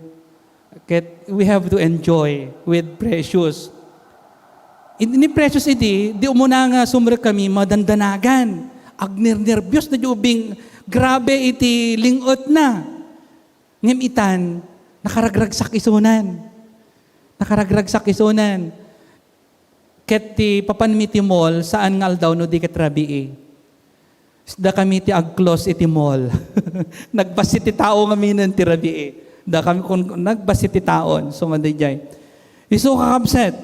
ket we have to enjoy with Precious. Ni Precious idi, di umuna nga sumrek kami, madandanagan. Agnernerbios na di ubing, grabe iti ling-etna. Ngem itan, nakaragragsak isunan. Nakaragragsak isunan. Ket ti papanmi ti mall, saan nga aldaw no di ket rabii. Dakami ti ag-close iti mall. Nagbassit ti tao ngaminen ti rabii. Dakami kun, nagbassit ti taon. So, madaydiay. Isu, kakabsat,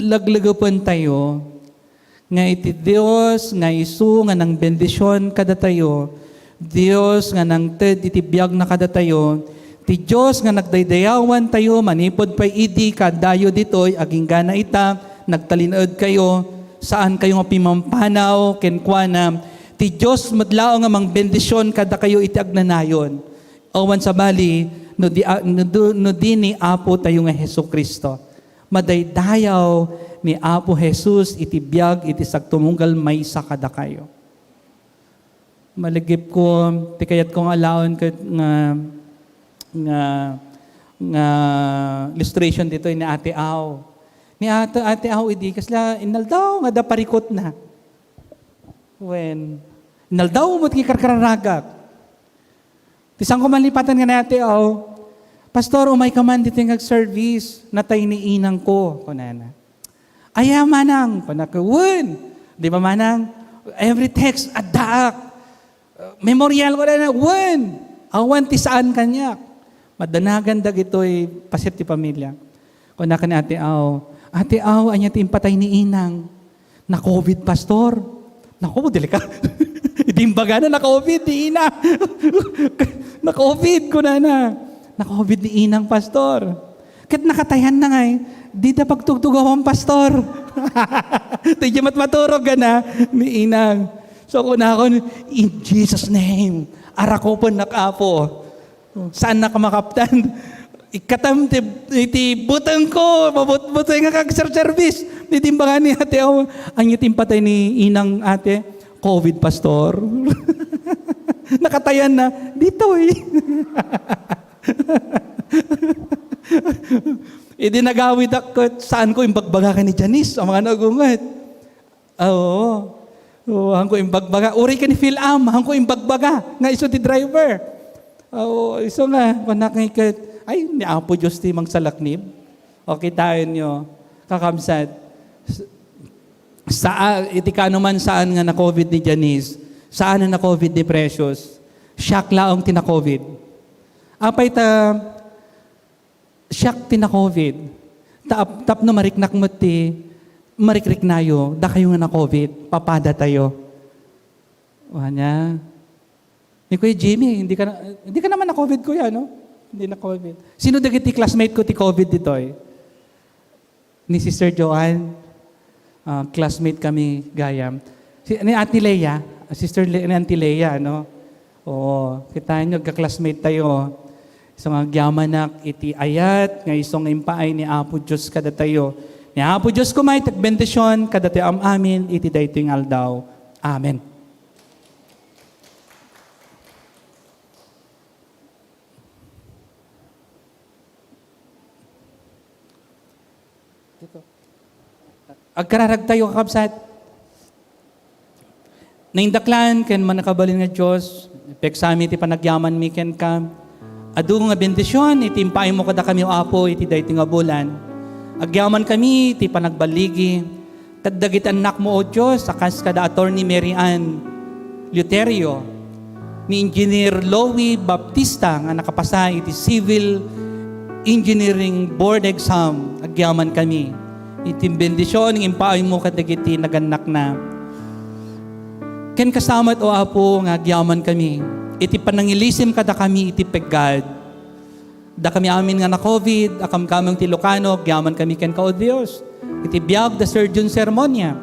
laglegepentayo nga iti Dios nga isu nga nangbendision kadatayo, Dios nga nangted iti biagna kadatayo, ti Dios nga nagdaydayawantayo manipud pay idi kaaddayo ditoy, aginggana ita, nagtalinaedkayo, saankayo nga pimampanaw kenkuana. Ti Dios met laeng nga mangbendision kadakayo iti agnanayon. Awan sabali, no di, no, no di ni Apo tayo nga Jesu-Cristo. Madaydayaw ni Apo Jesus iti biag iti sagtumunggal maysa kadakayo. Malagipko, ti kayatko nga alaen ket nga, nga, nga illustration ditoy ni Ate Aw. Ni Ate, Ate Aw idi, kasla inaldaw nga adda parikutna. Wen, inaldaw met nga ikarkararagak. Ti saan ko malipatan nga ni Ate Aw, "Pastor, umayka man ditoy nga ag-service, natay ni inangko," kunana. "Aya, manang?" kunak, "Wen." Di ba, manang? Every text, addaak. Memorial ko na, "Wen." Awan ti saan kaniak. Madanagan dagitoy paset ti pamilya. Kunak ni Ate Aw, "Ate Aw, ania ti impatay ni inang?" "Na-covid, Pastor." "Naku, dili ka." Idi imbagana, "Na-covid ni ina." "Na-covid," kunana. "Na-covid ni inang, Pastor." Ket nakatayanna ngay, "Dida pagtugtugawan, Pastor." Ti di met maturog gana ni inang. So, kunakon, "In Jesus' name, arakupennak, Apo." Saannak a makaptan. Ikkatam ti, iti butengko, mabutbuteng nga kagserservis. Iti imbagana ni Ate Aw, "Ania ti impatay ni inang, ate?" "Covid, Pastor." Nakatayanna, "Ditoy." Idi nagawidak ket, saanko imbagbaga ken ni Janice, amangan agunget. Ah, oo. Oo, haanko imbagbaga. Uray ken ni Phil-Am, haanko imbagbaga nga isu ti driver. Ah, oo, isu nga, kunak ket, ay, ni Apo Dios ti mangsalaknib. O, kitaenyo, kakabsat. S-, saa-, iti kaano man saan nga na-covid ni Janice, saan nga na-covid ni Precious. Siak laeng ti na-covid. Apay ta, siak ti na-covid. Ta-, tapno mariknak met ti marikriknayo, dakayo nga na-covid, papadatayo. Ania? Ni Kuya Jimmy, hindi ka na, hindi ka naman na-covid, Kuya, no? Hindi na-covid. Sino dagiti classmate ko ti covid ditoy? Ni Sister Joanne, ah, classmate kami gayam. Si, ni Ate Lea, ah, Sister Le-, ni Auntie Lea, no? Oo, kitaenyo, agka-classmate tayo. Isu nga agyamanak iti ayat nga isu nga impaay ni Apo Dios kadatayo. Ni Apo Dios koma iti agbendision kadatayo am-amin iti daytoy nga aldaw. Amen. Agkararagtayo, kakabsat. Naindaklan ken mannakabalin nga Dios, pegsami ti panagyamanmi kenka. Adu nga bendision iti impaaymo kadakami, O Apo, iti daytoy nga bulan. Agyamankami iti panagballigi, ket dagiti annakmo, O Dios, a kas kada Attorney Mary Ann Luterio, ni Engineer Louie Baptista nga nakapasa iti Civil Engineering Board exam, agyamankami iti bendision nga impaaymo kadagiti nagannakna. Ken kasta met, O Apo, nga agyamankami iti panangilisim kadakami iti peggad. Dakami amin nga na-covid a kamkameng ti Ilocano, agyamankami kenka, O Dios, iti biag da Sir Jun Sermonia,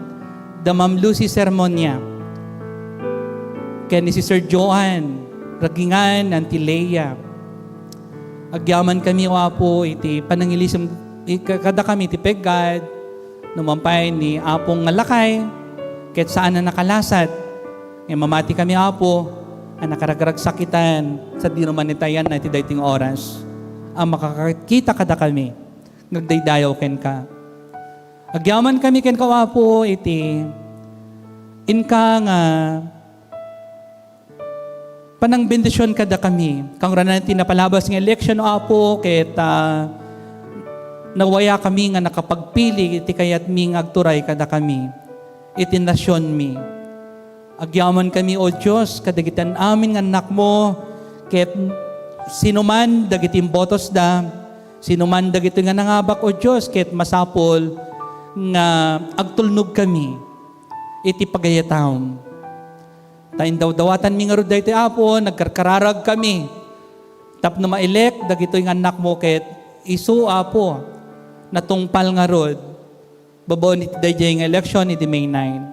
da Ma'am Lucy Sermonia, ken ni Sister Joanne Ragingan, Auntie Lea. Agyamankami, O Apo, iti panangilisim, i-, ka-, kadakami ti peggad, no man pay ni Apong nga lakay, ket saan a nakalasat. Nga mamati kami, Apo, a nakaragragsakitan sadino man itayanna iti daytoy nga oras a makakakita kadakami nga agdaydayaw kenka. Agyamankami kenka, Apo, iti inka nga panangbendision kadakami. Kangrunan ti napalabas nga election, Apo, ket, ah, nawayakami nga nakapagpili iti kayatmi nga agturay kadakami iti nasionmi. Agyamankami, O Dios, kadagiti amin nga annakmo, ket sinuman dagiti imbotosda, sinuman dagiti nga nangabak, O Dios, ket masapul nga agtulnogkami iti pagayatam. Ta indawdawatanmi ngarud daytoy, Apo, nagkarkararagkami tapno mailek dagitoy nga annakmo ket isu, Apo, natungpal ngarud babaen iti daydiay nga election idi May nine.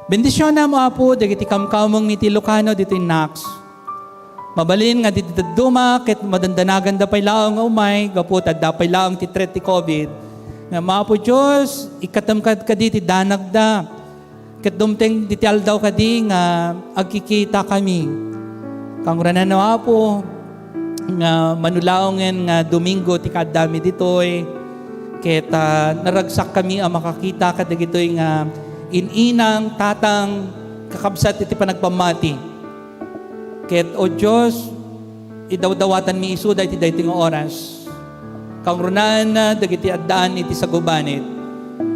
Bendisionam, Apo, dagiti kamkamengmi ti Ilocano ditoy Nax. Mabalin nga ditoy dadduma ket madandanaganda pay laeng nga umay gapu ta adda pay laeng ti threat ti covid. Ngem, Apo Dios, ikkatem kad-, kadi ti danagda. Ket dumteng diti aldaw kadi nga agkikitakami. Kangrunan, Apo, nga mano laengen nga Domingo ti kaaddami ditoy, ket, ah, naragsakkami a makakita kadagitoy nga in-inang, tatang, kakabsat iti panagpammati. Ket, O Dios, idawdawatanmi isuda iti daytoy nga oras. Kangrunan dagiti addaan iti sagubanit.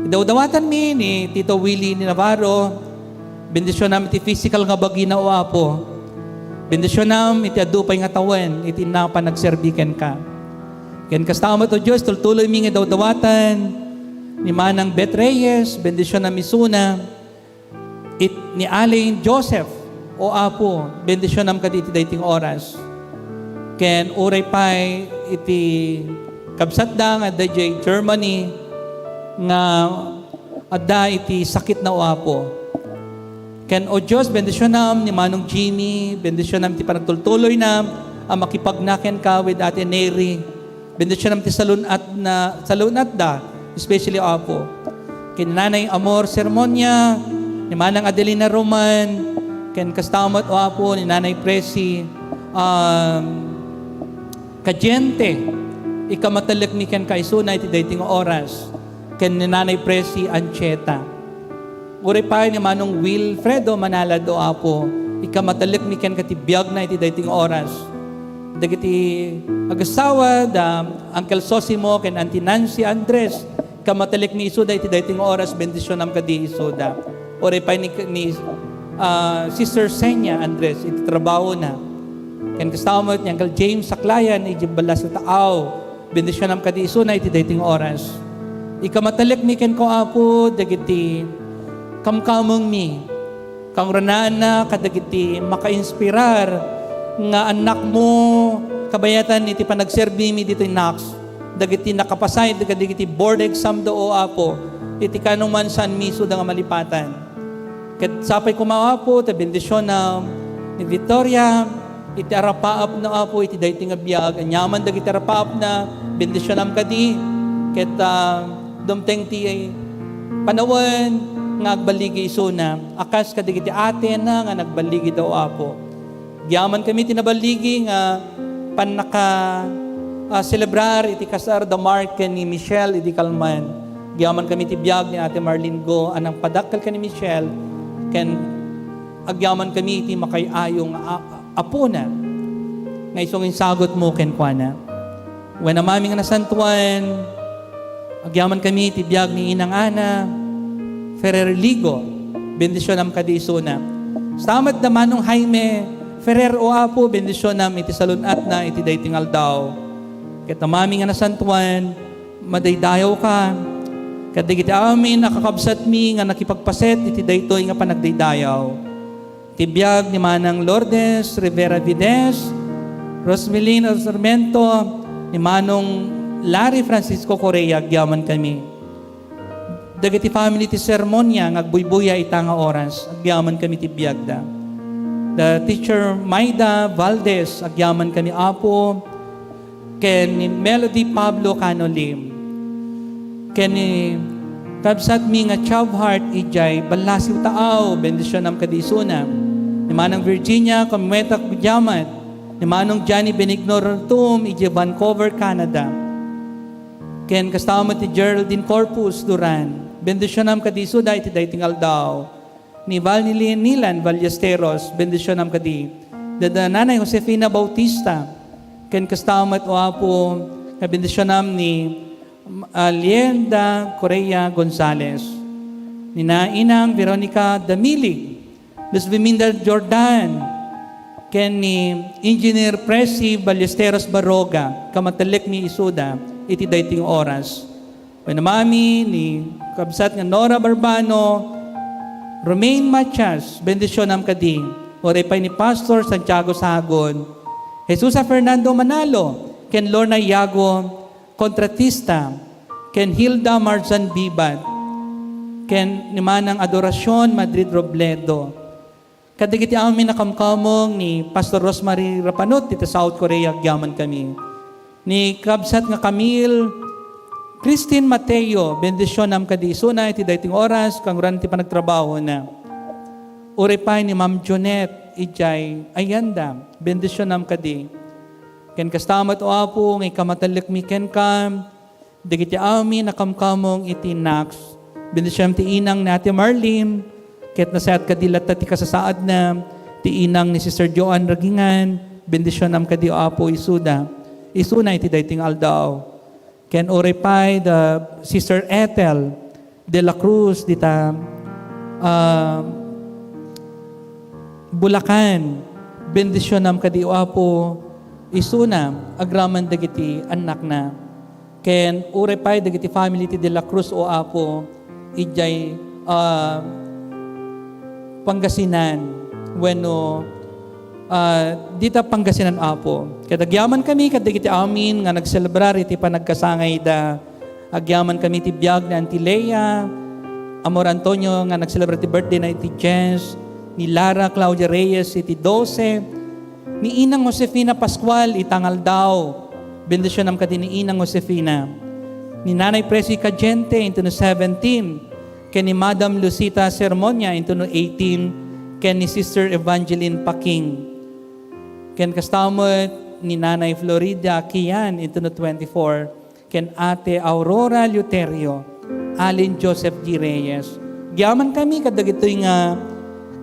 Idawdawatanmi ni Tito Willie ni Navarro. Bendisionam iti physical nga bagina, O Apo. Bendisionam iti adu pay nga tawen iti inna panagserbi kenka. Ken kasta met, O Dios, tultuloymi nga idawdawatan ni Manang Beth Reyes. Bendisionam isuna. It-, ni Aling Joseph, O Apo, bendisionam kadi iti daytoy nga oras. Ken uray pay iti kabsatda nga adda idiay Germany nga adda iti sakitna, O Apo. Ken, O Dios, bendisionam ni Manong Jimmy, bendisionam iti panagtultuloyna a makipagna kenka with Ate Neri. Bendisionam ti salun-at na, salun-atda, especially, Apo. Ken Nanay Amor Sermonia, ni Manang Adelina Roman, ken kasta met, O Apo, ni Nanay Presi, um, Cadiente. Ikamatellekmi kenka isuna iti daytoy nga oras, ken ni Nanay Presi Anchieta. Uray pay ni Manong Wilfredo Manalad, O Apo, ikamatellekmi kenka ti biagna iti daytoy nga oras. Dagiti agasawa da Uncle Sosimo ken Auntie Nancy Andres, ikamatellekmi isuda iti daytoy nga oras, bendisionam kadi isuda. Uray pay ni, ni, ah, Sister Senia Andres iti trabahona. Ken kasta met ni Uncle James Saklayan iti ballas nga taaw, bendisionam kadi isuna iti daytoy nga oras. Ikamatellekmi kenka, Apo, dagiti kamkamengmi. Kangranaanna kadagiti makainspirar nga annakmo kabayatan iti panagserbimi ditoy Knox. Dagiti nakapasay kadagiti board exam da, O Apo, iti kaanoman saanmi isuda nga malipatan. Ket sapay koma, Apo, ta bendisionam ni Victoria, iti arapaapna, Apo, iti daytoy nga biag. Aniaman dagiti arapaapna, bendisionam kadi. Ket, ah, dumteng ti panawen nga agballigi isuna, a kas kadagiti atena nga nagballigi da, O Apo. Agyamankami ti naballigi nga pannaka, ah, selebrar iti kasar da Mark ken ni Michelle idi kalman. Agyamankami ti biag ni Ate Marlene Go a nangpadakkel ken ni Michelle, ken agyamankami iti makay-ayo nga a-, apona nga isu nga insagutmo kenkuana. Wen Amami nga Nasantoan, agyamankami iti biag ni Inang Ana Ferrer Ligo, bendisionam kadi isuna. Kasta met da Manong Jaime Ferrer, O Apo, bendisionam iti salun-atna iti daytoy nga aldaw. Ket Amami nga Nasantoan, madaydayawka kadagiti amin a kakabsatmi nga nakipagpaset iti daytoy nga panagdaydayaw. Ti biag ni Manang Lourdes Rivera Vides, Rosmelin Sarmiento, ni Manong Larry Francisco Correa, agyamankami. Dagiti family ti Sermonia nga agbuybuya ita nga oras, agyamankami ti biagda. Da Teacher Maida Valdez, agyamankami, Apo, ken ni Melody Pablo Cano Lim, ken ni kabsatmi nga Chavheart idiay Ballasiw Taaw, bendisionam kadi isuna. Ni Manang Virginia Cometa Gudiamat, ni Manong Johnny Benigno Rartum idiay Vancouver, Canada. Ken kasta met ti Geraldine Corpus Duran, bendisionam kadi isuda iti daytoy nga aldaw. Ni Val ni Nilan Ballesteros, bendisionam kadi. Dada Nanay Josefina Bautista, ken kasta met, O Apo, nga bendisionam ni, ah, Lienda Correa Gonzalez. Ni Nainang Veronica Damilig, Luz Biminda Jordan, ken ni Engineer Presi Ballesteros Baroga, kamatellekmi isuda iti daytoy nga oras. Wen Amami ni kabsat nga Nora Barbano, Romaine Matias, bendisionam kadi. Uray pay ni Pastor Santiago Sagon, Jesusa Fernando Manalo, ken Lorna Yago, kontratista, ken Hilda Marzan Bibat, ken ni Manang Adoracion Madrid Robledo. Kadagiti amin a kamkameng ni Pastor Rosemary Rapanot dita South Korea, agyamankami. Ni kabsat nga Camille Christine Mateo, bendisionam kadi isuna iti daytoy nga oras, kangrunaan ti panagtrabahona. Uray pay ni Ma'am Jonette idiay Ayanda, bendisionam kadi. Ken kasta met, O Apo, nga ikamatellekmi kenka dagiti amin a kamkameng iti Knox. Bendisionam ti inang ni Ate Marlene, ket nasayaat kadi latta ti kasasaadna, ti inang ni Sister Joan Ragingan. Bendisionam kadi, O Apo, isuda, isuna iti daytoy nga aldaw. Ken uray pay da Sister Ethel de la Cruz dita, ah, Bulacan. Bendisionam kadi, O Apo, isuna, agraman dagiti annakna. Ken uray pay dagiti family ti De La Cruz, O Apo, idiay, ah, Pangasinan wenno, ah, dita Pangasinan, Apo. Ket agyamankami kadagiti amin nga nagselebrar iti panagkasangayda. Agyamankami ti biag ni Auntie Lea Amor Antonio nga nagselebrar ti birthday na iti Jess, ni Lara Claudia Reyes iti dose, ni Inang Josefina Pascual ita nga aldaw. Bendisionam kadi ni Inang Josefina. Ni Nanay Presi Cadiente into no seventeen, ken ni Madam Lucita Sermonia into no eighteen, ken ni Sister Evangeline Paking. Ken kasta met ni Nanay Florida Kian intono twenty-four, ken Ate Aurora Luterio, Alin Joseph G. Reyes. Agyamankami kadagitoy nga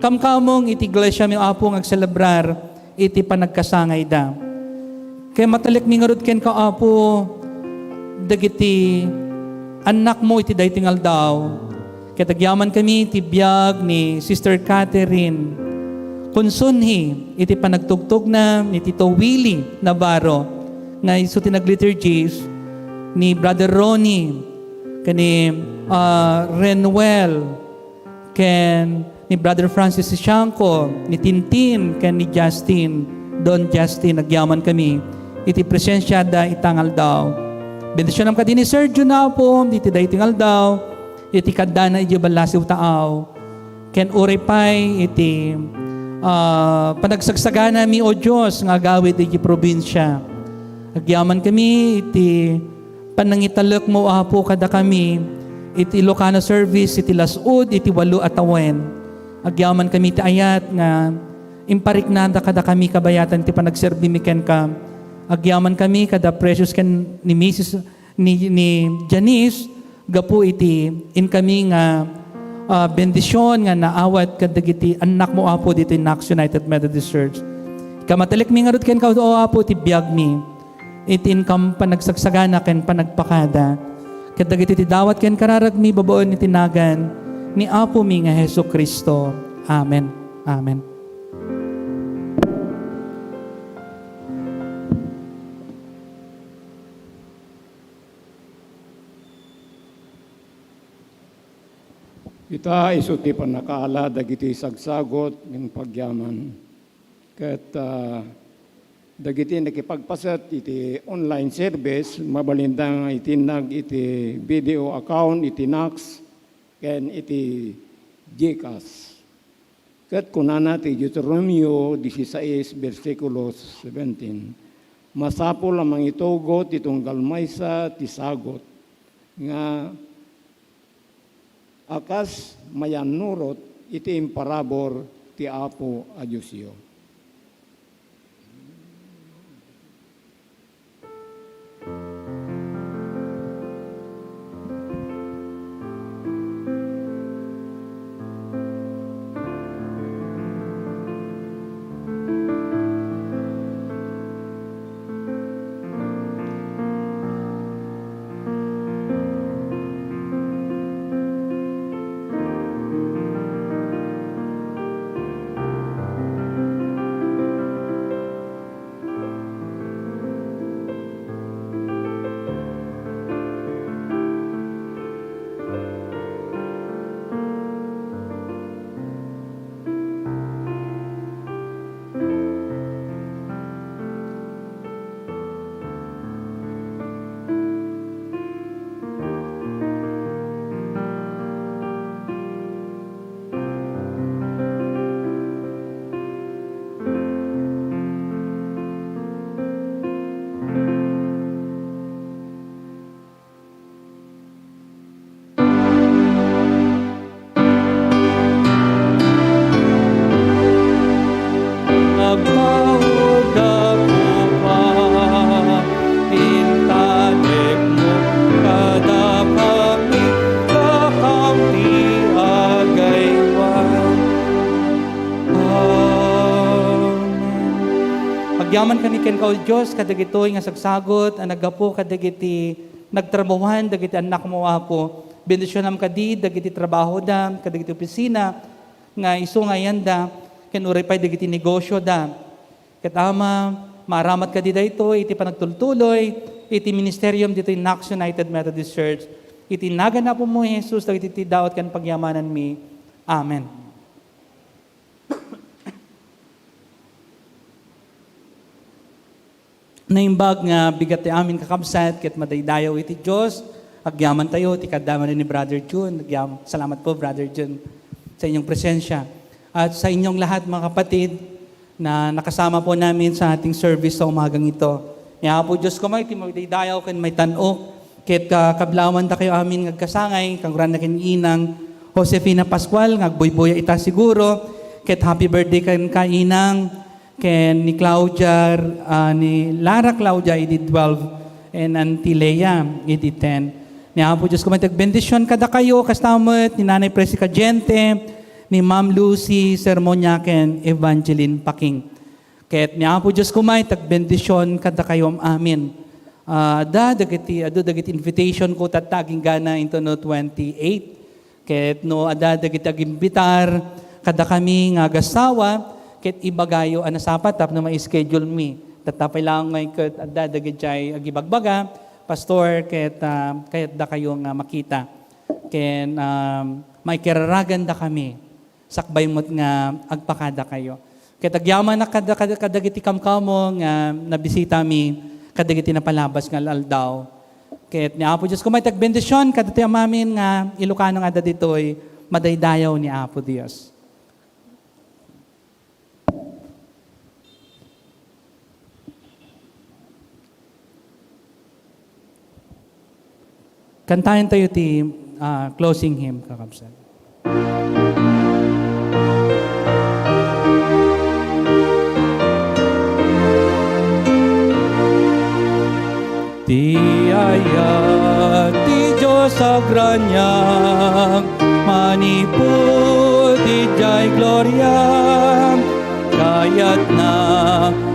kamkamong iti iglesiami, Apo, nga agselebrar iti panagkasangayda. Ket matalekmi ngarud kenka, Apo, dagiti annakmo iti daytoy nga aldaw. Ket agyamankami iti biag ni Sister Catherine Consunji iti panagtugtogna ni Tito Willie Navarro nga isu ti nagliturgies, ni Brother Ronnie, ken ni, ah, Renuel, ken ni Brother Francis Siangco, ni Tintin, ken ni Justin, Don Justin, agyamankami iti presensiada ita nga aldaw. Bendisionam kadi ni Sergio Napo, iti daytoy nga aldaw, iti kaddana idiay ballasiw taaw, ken uray pay iti, ah, panagsagsaganami, O Dios, nga agawid iti probinsia. Agyamankami iti panangitalekmo, Apo, kadakami iti Ilocano service iti las-ud iti walo a tawen. Agyamankami iti ayat nga impariknada kadakami kabayatan ti panagserbimi kenka. Agyamankami kada precious ken ni Misis ni, ni Janice, gapu iti inkami nga, ah, bendision nga naawat kadagiti annakmo, Apo, ditoy Knox United Methodist Church. Kamatelekmi ngarud kenka, O Apo, ti biagmi, iti inkam panagsagsagana ken panagpakada kadagiti ti dawat ken kararagmi babaen iti nagan ni Apomi nga Jesu-Cristo. Amen. Amen. Ita isu ti pannakaala dagiti sagsagut nga agpagyaman. Ket, ah, dagiti nakipagpaset iti online service, mabalinda nga itinnag iti video account iti Knox ken iti GCash. Ket kunana ti Deuteronomio disisais, bersikulo seventeen, "Masapul a mangitugot ti tunggal maysa ti sagut nga a kas mayannurot iti imparabur ti Apo a Diosyo." Agpaudakko pa, intalekmo kadakami, dakam ti agaywan. Amen. Agyamankami kenka, O Dios, kadagitoy nga sagsagut a naggapu kadagiti nagtrabahuan dagiti annakmo, Apo. Bendisionam kadi dagiti trabahoda, kadagiti opisina nga isu nga ayanda, ken uray pay dagiti negosioda. Ket, Ama, maaramat kadi daytoy iti panagtultuloy iti ministeriom ditoy Knox United Methodist Church. Iti nagan Apomo Jesus, dagiti ti dawat ken pagyamananmi. Amen. Naimbag nga bigat ti amin, kakabsat, ket madaydayaw iti Dios. Agyamantayo ti kaddama ni Brother Jun. Agyam-, salamat po, Brother Jun, sa inyong presensya. At sa inyong lahat, mga kapatid, na nakasama po namin sa ating service sa umagang ito. Ni Apo Dios koma iti madaydayaw ken maitan-ok, ket, ah, kablaawan dakayo amin nga agkasangay, kangrunan ken Inang Josefina Pascual nga agbuybuya ita siguro, ket happy birthday kenka, Inang. ken ni Claudia, ah, ni Lara Claudia idi twelve, and Auntie Lea idi ten. Ni Apo Dios koma ti agbendision kadakayo, kasta met ni Nanay Presi Cadiente, ni Ma'am Lucy Sermonia, ken Evangeline Paking. Ket ni Apo Dios koma ti agbendision kadakayo amin. Ah, adda dagiti, adu dagiti invitation ko tatta aginggana intono twenty-eight. Ket no adda dagiti agimbitar kadakami nga agassawa, ket ibagayo a nasapa tapno ma-schedule mi. Tatta pay laeng nga ket adda dagiti agibagbaga, Pastor, ket, ah, kayatdakayo nga makita. Ken, um, maikiraragandakami. Sakbay met nga agpakadakayo. Ket agyamanak kada, kada, kadagiti kamkamo nga nabisitami kadagiti napalabas nga al-aldaw. Ket ni Apo Dios koma ti agbendision kadatayo amin nga Ilocano nga adda ditoy, madaydayaw ni Apo Dios. Kantaen tayo ti, ah, closing hymn, kakabsat. Ti ayat ti Dios agraniag, manipud idiay gloria, kayatna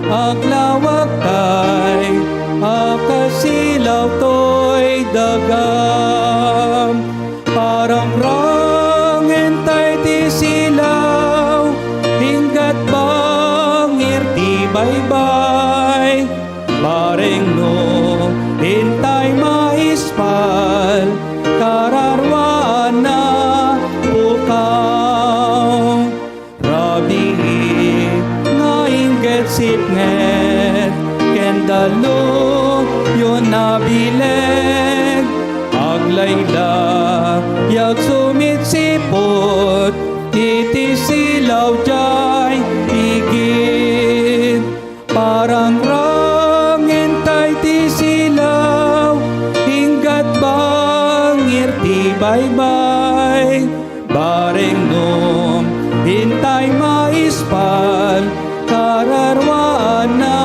aglawag tay a kasilaw toy daga. Parangrangen tay ti silaw, inggat bangir ti baybay, bareng no intay maispal, kararwaanna pukaw. Rabii nga inggit sipnget ken daluyon a bileg, aglaylayag sumitsiput iti silaw diay igid. Parangrangen tay ti silaw, inggat bangir ti baybay. Bareng no intay maispal, kararwaanna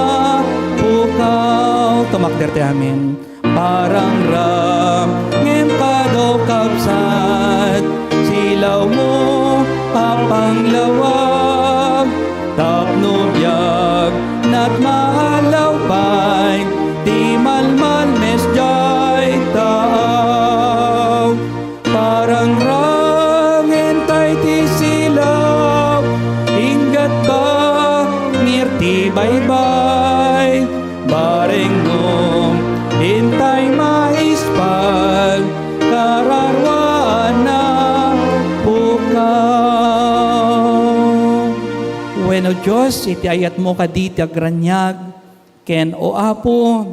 pukaw. Tumakder ti amin. Parangrangen kadaw, kabsat, silawmo a panglawag, tapno biag nat maalaw pay ti malmalmes diay taaw. Parangrangen tay ti silaw, inggat bangir ti baybay, bareng no intay maispal, kararwaanna pukaw. Wenno, Dios, iti ayatmo kadi ti agraniag, ken, O Apo,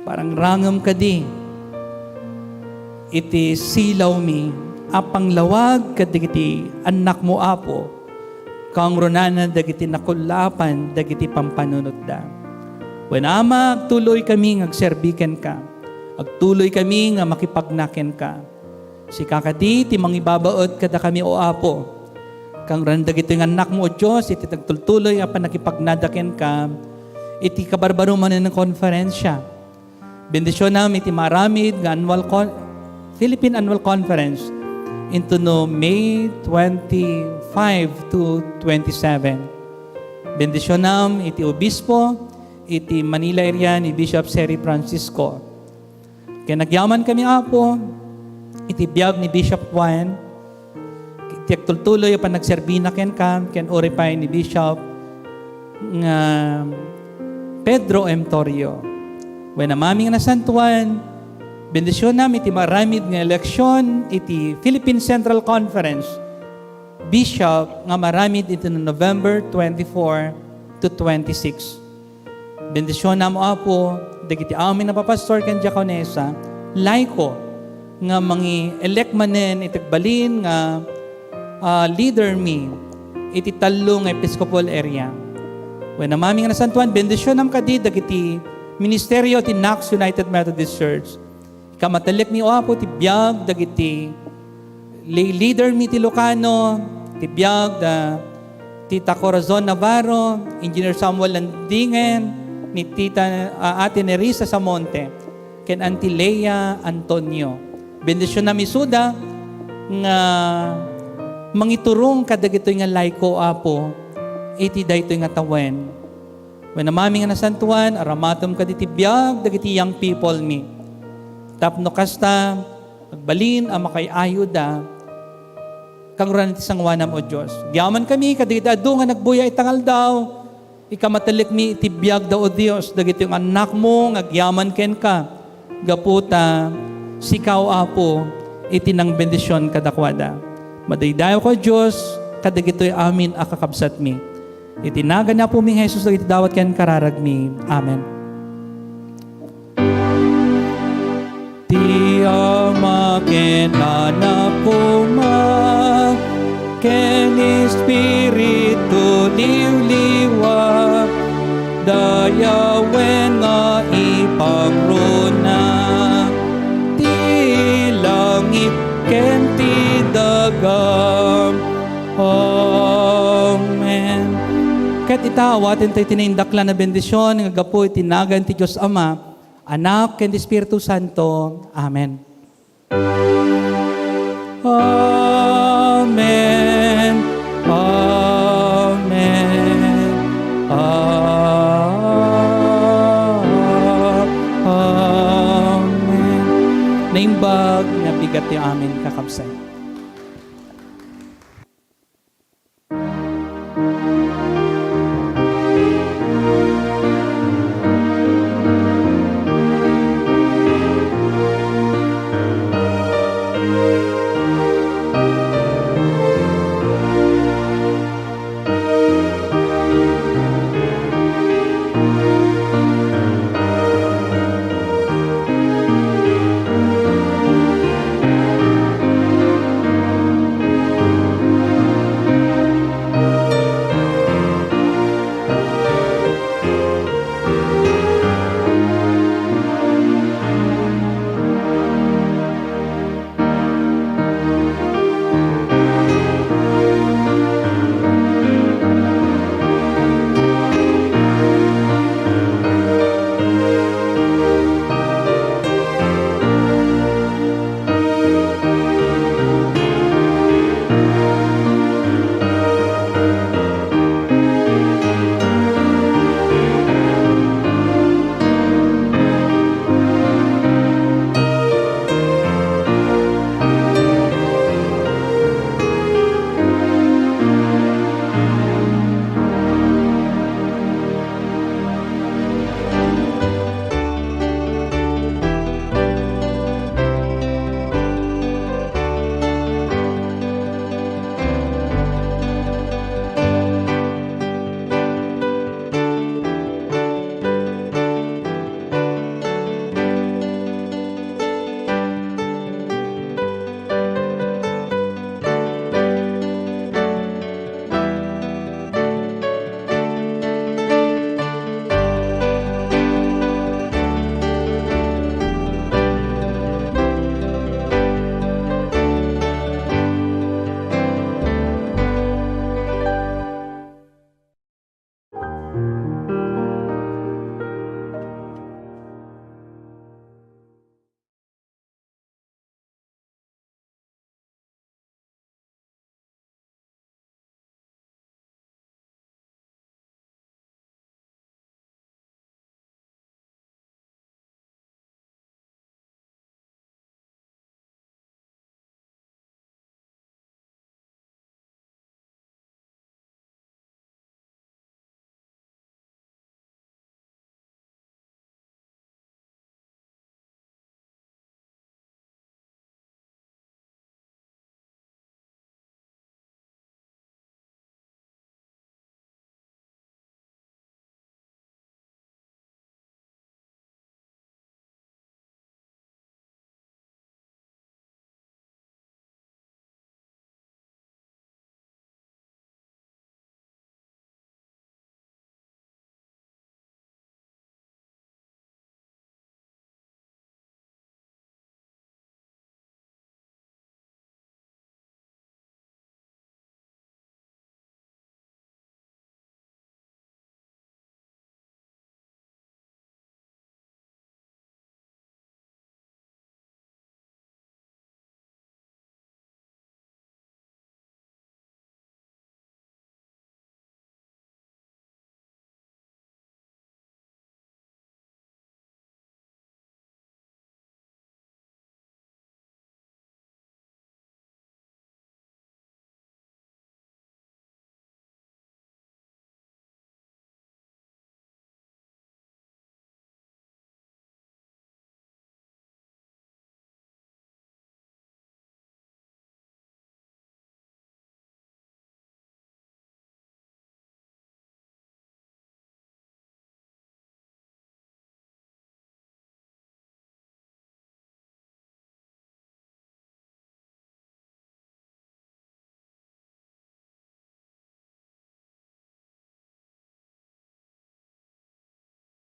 parangrangem kadi iti silawmi a panglawag kadagiti annakmo, Apo, kangrunana dagiti nakullaapan dagiti pampanunotda. Wen, Ama, agtuloykami nga agserbi kenka. Agtuloykami nga makipagna kenka. Sika kadi ti mangibabaet kadakami, O Apo. Kangrunaan dagitoy nga annakmo, O Dios, iti nagtultuloy a pannakipagnada kenka iti kabarbarumanen a konferensya. Bendisionam iti maaramid nga annual con-, Philippine Annual Conference intono May twenty-five to twenty-seven. Bendisionam iti obispo iti Manila area ni Bishop Seri Francisco. Ken agyamankami, Apo, iti biag ni Bishop Juan, iti agtultuloy a panagserbina kenka, ken uray pay ni Bishop nga Pedro M. Torrio. Wen, Amami nga Nasantoan, bendisionam iti maaramid nga eleksion iti Philippine Central Conference Bishop nga maaramid iti November twenty-four to twenty-six. Bendisionam, Apo, dagiti amin a papastor ken diakonesa, laiko, nga mangi-elect manen iti agbalin nga, ah, leader mi iti tallo nga Episcopal area. Wen, Amami nga Nasantoan, bendisionam kadi dagiti ministerio ti Knox United Methodist Church. Ikamatellekmi, O Apo, ti biag dagiti lay leader mi ti Ilocano, ti biag da Tita Corazon Navarro, Engineer Samuel Landingen, ni Tita, ah, Ate Nerissa Samonte, ken Auntie Lea Antonio. Bendisionam isuda nga mangiturong kadagitoy nga layko, Apo, iti daytoy nga tawen. Wen Amami nga nasantuan, aramatem kaditi biag dagiti young people mi. Tapno kasta, agbalin a makaay-ayoda, kangrunan ti sangoanam, O Dios. Agyaman kami, kadagiti adu nga nagbuya ita nga aldaw, ikamatellekmi iti biagda, O Dios, dagiti annakmo nga agyaman kenka. Gapu ta, sika, O Apo, iti nangbendision kadakuada. Madaydayawka, O Dios, kadagitoy amin a kakabsatmi. Iti nagan ni Apomi nga Jesus dagiti dawat ken kararagmi. Amen. Ti Ama ken Anak koma, ken Espiritu Liwliwa, dayawen nga ipangruna ti langit ken ti daga. Amen. Ket ita, awaten tayo ti naindaklan a bendision nga gapu iti nagan ti Dios Ama, Anak, ken Espiritu Santo. Amen. Amen. Amen. A-, amen. Naimbag nga bigat ti amin kakabsat.